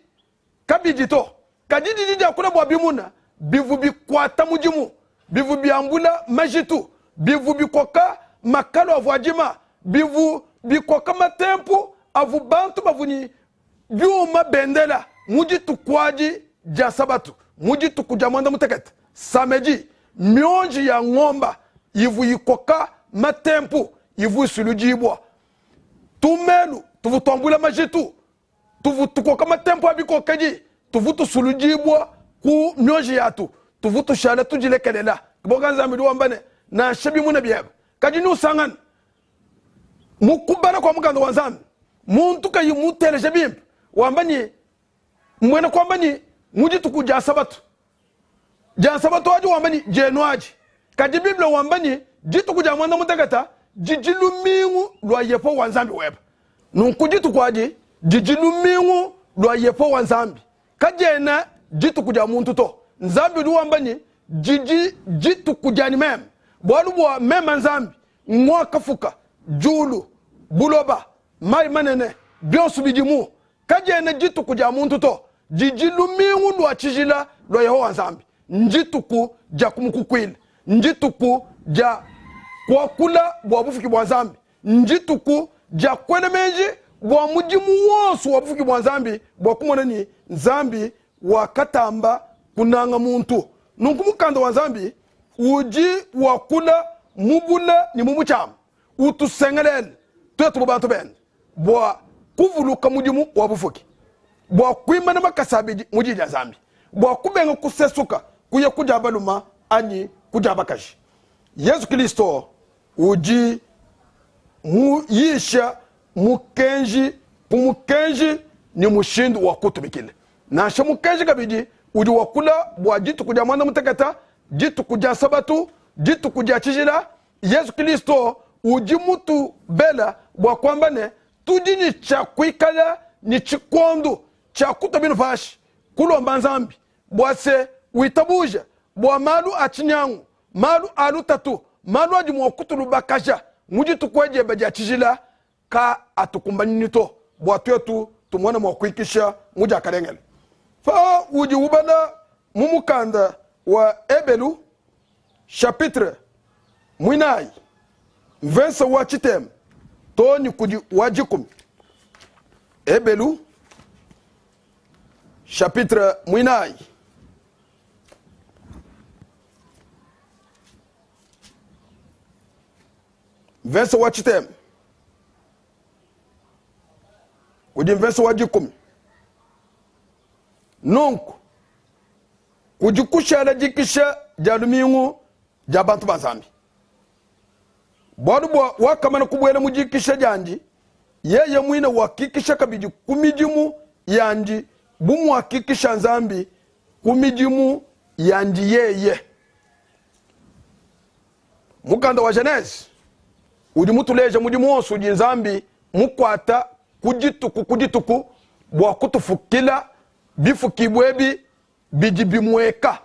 kabidi to. Kadi didi diakula bua bimuna bivua bikuata mudimu, bivua biambula majitu, bivua bikoka makalu avua adima, bivua bikoka matempu avua bantu bavua ne biuma bendela mu dituku adi dia Nsabatu. Mu dituku dia muanda mutekete, samedi, mionji ya ngomba ivua ikoka matempu ivua isuludibua, tumelu tuvua tuambula majitu tuvua tukoka matempu a bikokedi, tuvua tusuludibua ku mionji yatu, tuvua tushala tudilekelela. Boka Nzambi udi wamba ne, nansha bimuna biebe kadi nusangana mu kubala kua mukanda wa Nzambi muntu kayi muteleje bimpe wamba ne, mbuena kuamba ne mu dituku dia Nsabatu dia Nsabatu adi wamba ne dienu adi, kadi Bible wamba ne dituku dia muanda mutekete didi lumingu lua Yehowa Nzambi webe. Nunku dituku adi didi lumingu lua Yehowa Nzambi, kadiena dituku dia muntu to. Nzambi udi wamba ne didi dituku dianyi meme, bualu bua meme Nzambi nguakafuka diulu, buloba, mayi manene, bionso bidimu. Kadiena dituku dia muntu to, didi lumingu lua tshijila lua Yehowa Nzambi. Ndituku dia kumukukuila, ndituku dia kuakula bua bufuki bua Nzambi, ndituku dia kuela meji bua mudimu wonso wa bufuki bua Nzambi, bua kumona ne, Nzambi wakatamba kunanga muntu. Nunku mukanda wa Nzambi udi wakula mu bule ne mu butshiama, utusengelela tuetu bu bantu bende bua kuvuluka mudimu wa bufuki, bua kuimana makasa abidi mu Diyi dia Nzambi, bua kubenga kusesuka kuya ku dia balume anyi ku dia bakaji. Yezu Kristo udi muyisha mukenji ku mukenji ne mushindu wa kutumikila. Nansha mukenji kabidi udi wakula bua dituku dia muanda mutekete, dituku dia Nsabatu, dituku dia tshijila. Yezu Kristo udi mutubela bua kuamba ne, tudi ne tshia kuikala ne tshikondo tshia kutua binu panshi, kulomba Nzambi bua se witabuja bua malu a tshinyangu, malu a lutatu, malu adi mua kutulubakaja mu dituku diebe dia tshijila ka atukumbanyinyi to bua tuetu tumone mua kuikisha mu diakalengele. Pa udi ubala mu mukanda wa Ebelu chapitre muinayi mvese wa tshitema too ne kudi wa dikumi. Ebelu chapitre muinayi. Mvese wa tshitema kudi mvese wa dikumi. Nunku kudi kushala dikisha dia lumingu dia bantu ba Nzambi, bualu bua wakamana kubuela mu dikisha diandi, yeye muine wakikisha kabidi ku midimu yandi bu muakikisha Nzambi ku midimu yandi yeye. Mukanda wa Genese udi mutuleja mudimu wonso udi Nzambi mukuata ku dituku ku dituku bua kutufukila bifukibua ebi bidi bimueka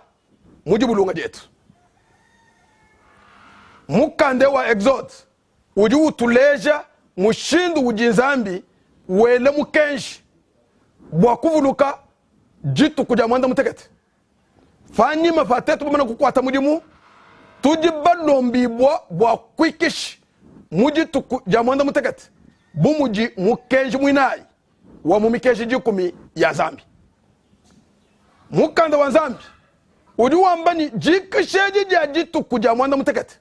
mu dibulunga dietu. Mukanda wa Exode udi utuleja mushindu udi Nzambi wela mukenji bua kuvuluka dituku dia muanda mutekete. Panyima pa tuetu bamane kukuata mudimu, tudi balombibua bua kuikisha mu dituku dia muanda mutekete bu mudi mukenji muinayi wa mu mikenji dikumi ya Nzambi. Mukanda wa Nzambi udi wamba ne, dikisha edi dia dituku dia muanda mutekete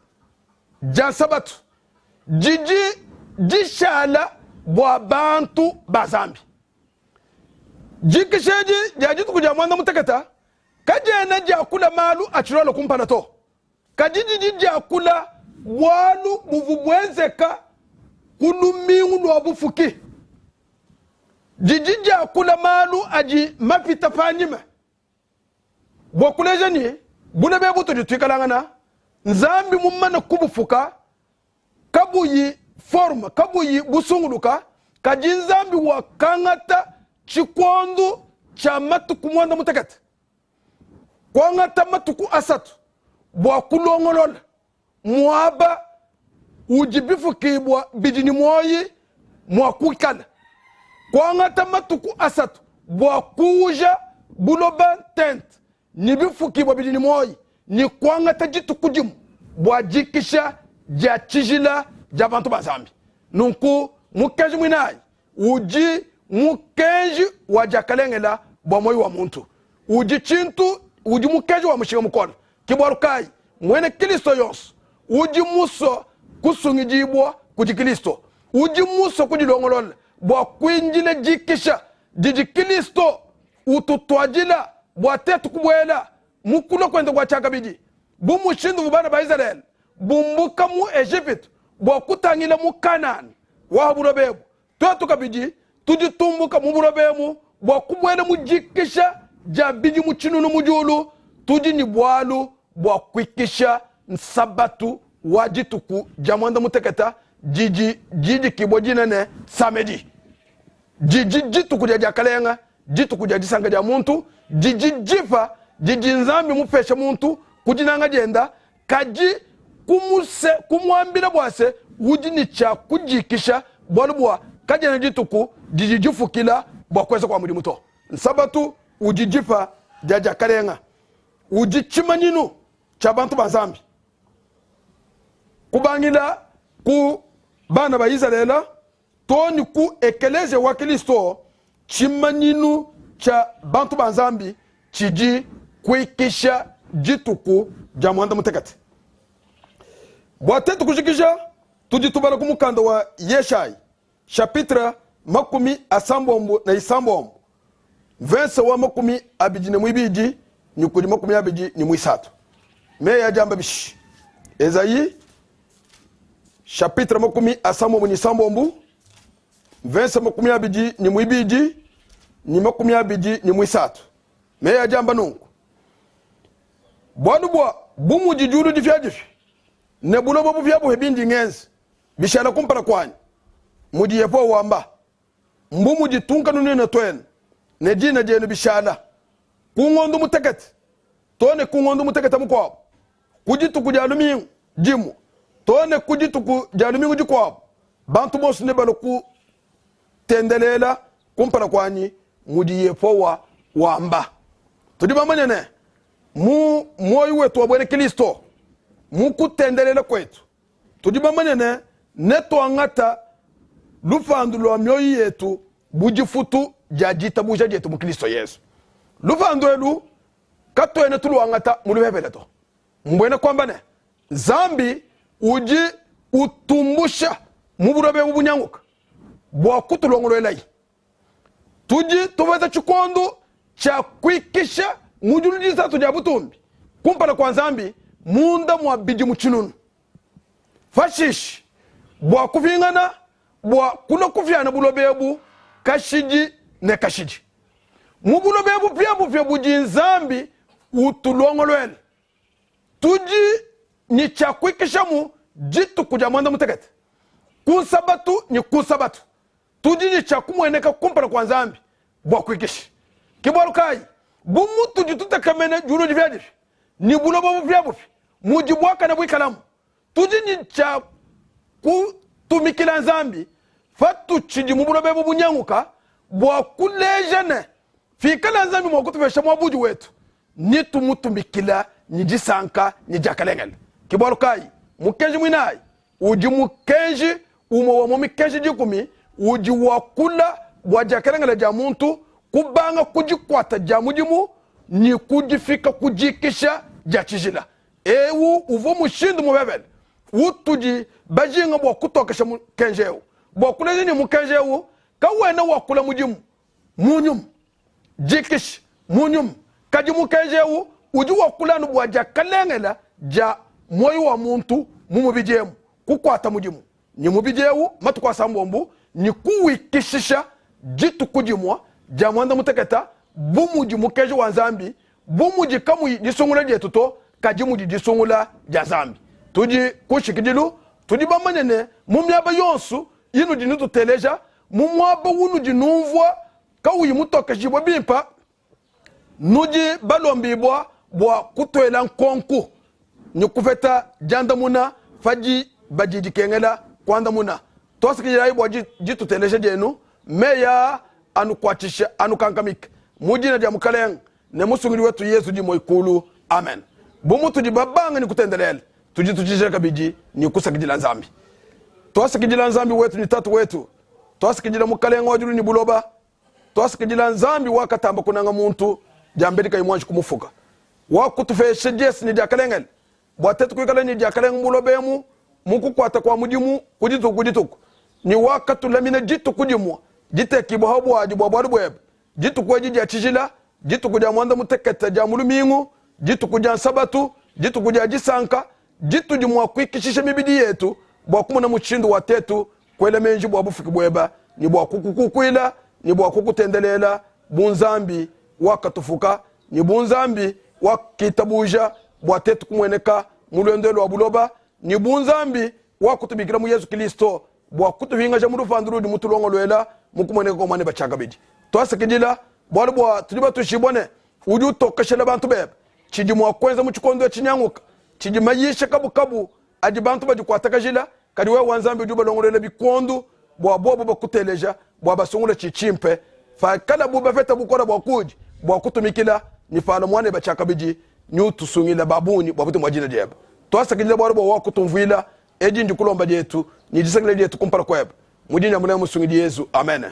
dia Nsabatu didi dishala bua bantu ba Nzambi. Dikisha edi dia dituku dia muanda mutekete kadiena diakula malu atshilualua kumpala to, kadi didi diakula bualu buvua buenzeka ku lumingu lua bufuki. Didi diakula malu adi mapita panyima bua kuleja ne, buloba ebu tudi tuikalangana, Nzambi mumane kubufuka kabuyi forme, kabuyi busunguluka, kadi Nzambi wakangata tshikondu tshia matuku muanda mutekete, kuangata matuku asatu bua kulongolola muaba udi bifukibua bidi ne muoyi mua kuikala, kuangata matuku asatu bua kuuja buloba ntente ne bifukibua bidi ne muoyi, ne kuangata dituku dimue bua dikisha dia tshijila dia bantu ba Nzambi. Nunku mukenji muinayi udi mukenji wa diakalengela bua muoyo wa muntu, udi tshintu, udi mukenji wa mushinga mukole. Ke bualu kayi muena Kristo yonso udi musue kusungidibua kudi Kristo, udi musue kudilongolola bua kuindila dikisha didi Kristo ututuadila bua tetu kubuela mu kulua kuende kua tshiakabidi, bu mushindu uvua bana ba Izalele bumbuka mu Ejipitu bua kutangila mu Kanana wa buloba ebu, tuetu kabidi tudi tumbuka mu buloba emu bua kubuela mu dikisha dia bidimu tshinunu mu diulu. Tudi ne bualu bua kuikisha nsabatu wa dituku dia muanda mutekete didi didikibua dina ne samedi, didi dituku dia diakalenga, dituku dia disanka dia muntu, didi dipa didi Nzambi mupeshe muntu ku dinanga dienda, kadi kumuse, kumuambila bua se udi ne tshia kudikisha, bualu bua kadiena dituku didi difukila bua kuenza kua mudimu to. Nsabatu udi dipa dia diakalenga, udi tshimanyinu tshia bantu ba Nzambi kubangila ku bana ba Izalele too ne ku Ekeleziya wa Kilisto, tshimanyinu tshia bantu ba Nzambi tshidi kuikisha dituku dia muanda mutekete. Bua tuetu kujikija, tudi tubala ku mukanda wa Yeshayi chapitre 36 verse wa 22 ne kudi 23. Meyi adi amba bishi? Ezayi chapitre 36 verse 22 ne 23. Meyi adi amba nunku: bualu bua bu mudi diulu dipiadipia ne buloba bupiabuhe bindi ngenza bishala kumpala kuanyi, mudi Yehowa wamba, mbu mudi tunkanunuina tuenu ne dina dienu bishala ku ngondo mutekete too ne ku ngondo mutekete mukuabu, ku dituku dia lumingu dimue too ne ku dituku dia lumingu dikuabu, bantu bonso nebalue kutendelela kumpala kuanyi, mudi Yehowa wamba. Tudi bamanye ne, mu muoyo wetu wa buena Kristo, mu kutendelela kuetu, tudi bamanye ne, netuangata lupandu lua mioyo yetu bu difutu dia ditabuja dietu mu Kristo Yezu. Lupandu elu katuena tuluangata mu lupepele to. Mbuena kuamba ne, Nzambi udi utumbusha mu buloba ebu bunyanguka bua kutulongoluelayi. Tudi tupeta tshikondo tshia kuikisha mu diulu disatu dia butumbi kumpala kua Nzambi munda mua bidimu tshinunu. Pashishe bua kupingana bua kulua kupiana buloba ebu kashidi ne kashidi. Mu buloba ebu bupiabupia budi Nzambi utulongoluela, tudi ne tshia kuikishamu dituku dia muanda mutekete ku nsabatu ne ku nsabatu. Tudi ne tshia kumueneka kumpala kua Nzambi bua kuikisha. Ke bualu kayi bu mutudi tutekemena diulu dipiadipia ne buloba bupiabupia mudi buakane buikalamu, tudi ne tshia kutumikila Nzambi patutshidi mu buloba ebu bunyanguka bua kuleja ne, pikala Nzambi mua kutupesha muabudi wetu, ne tumutumikila ne disanka ne diakalengele. Ke bualu kayi mukenji muinayi udi mukenji umue wa mu mikenji dikumi udi wakula bua diakalengele dia muntu kubanga ku dikuata dia mudimu ne ku difika ku dikisha dia tshijila. Eu uvua mushindu mupepele utudi bajinga bua kutokesha mukenji eu, bua kuleja ne, mukenji eu kawena wakula mudimu mu nyuma, dikisha mu nyuma, kadi mukenji eu udi wakula anu bua diakalengela dia muoyo wa muntu mu mubidi emu, kukuata mudimu ne mubidi eu matuku asambombo ne kuwikishisha dituku dimue dia muanda muteketa bu mudi mukenji wa Nzambi, bu mudi kamuyi disungula dietu to, kadi mudi disungula dia Nzambi. Tudi ku nshikidilu, tudi bamanye ne mu miaba yonso inudi nututeleja, mu muaba unudi numvua kawuyi mutokeshibue bimpe, nudi balombibua bua kutuela nkonku ne kupeta diandamuna padi badi dikengela kuandamuna. Tuasakidilayi bua dituteleja dienu. Meyi aa anukuatshishe, anukankamike mu dina dia Mukalenge ne Musungidi wetu Yezu dimue kulu. Amen. Bu mutudi babange ne kutendelela, tudi tutshijila kabidi ne kusakidila Nzambi. Tuasakidila Nzambi wetu ne Tatu wetu, tuasakidila Mukalenge wa diulu ne buloba. Tuasakidila Nzambi wakatamba kunanga muntu diambedi kayi muanji kumufuka, wakutupesha diesi ne diakalengele bua tetu kuikala ne diakalenga mu buloba emu mu kukuata kua mudimu ku dituku ku dituku, ne wakatulamina dituku dimue ditekibua ha buadi bua bualu buebe, dituku edi dia tshijila, dituku dia muanda mutekete dia mu lumingu, dituku dia nsabatu, dituku dia disanka, ditudi mua kuikishisha mibidi yetu bua kumona mushindu wa tetu kuela meji bua bufuki bueba ne bua kukukukuila ne bua kukutendelela bu Nzambi wakatufuka ne bu Nzambi wakitabuja bua tetu kumueneka mu luendu lua buloba ne bu Nzambi wakutubikila mu Yezu Kilisto bua kutuhingaja mu lupandu ludi mutulongoluela mu kumueneka kua Muanebe tshiakabidi. Tuasakidila bualu bua tudi batuishibua ne udi utokeshela bantu bebe tshidi mua kuenza mu tshikondo tshinyanguka tshidi mayisha kabukabu adi bantu badikuatakajila, kadi wewe wa Nzambi udi ubalongoluela bikondu bua bobu bakuteleja, bua basungula tshi tshimpe pakalabu bapeta bukola bua kudi bua kutumikila ne pala muaneba tshiakabidi ne utusungila ba bungi bua butumbi bua dina diebe. Tuasakidila bualu bua wakutumvuila. Edi ndikulomba dietu ne disakidila dietu kumpala kuebe mu dina dia Mulenga Musungidi Yezu. Amen.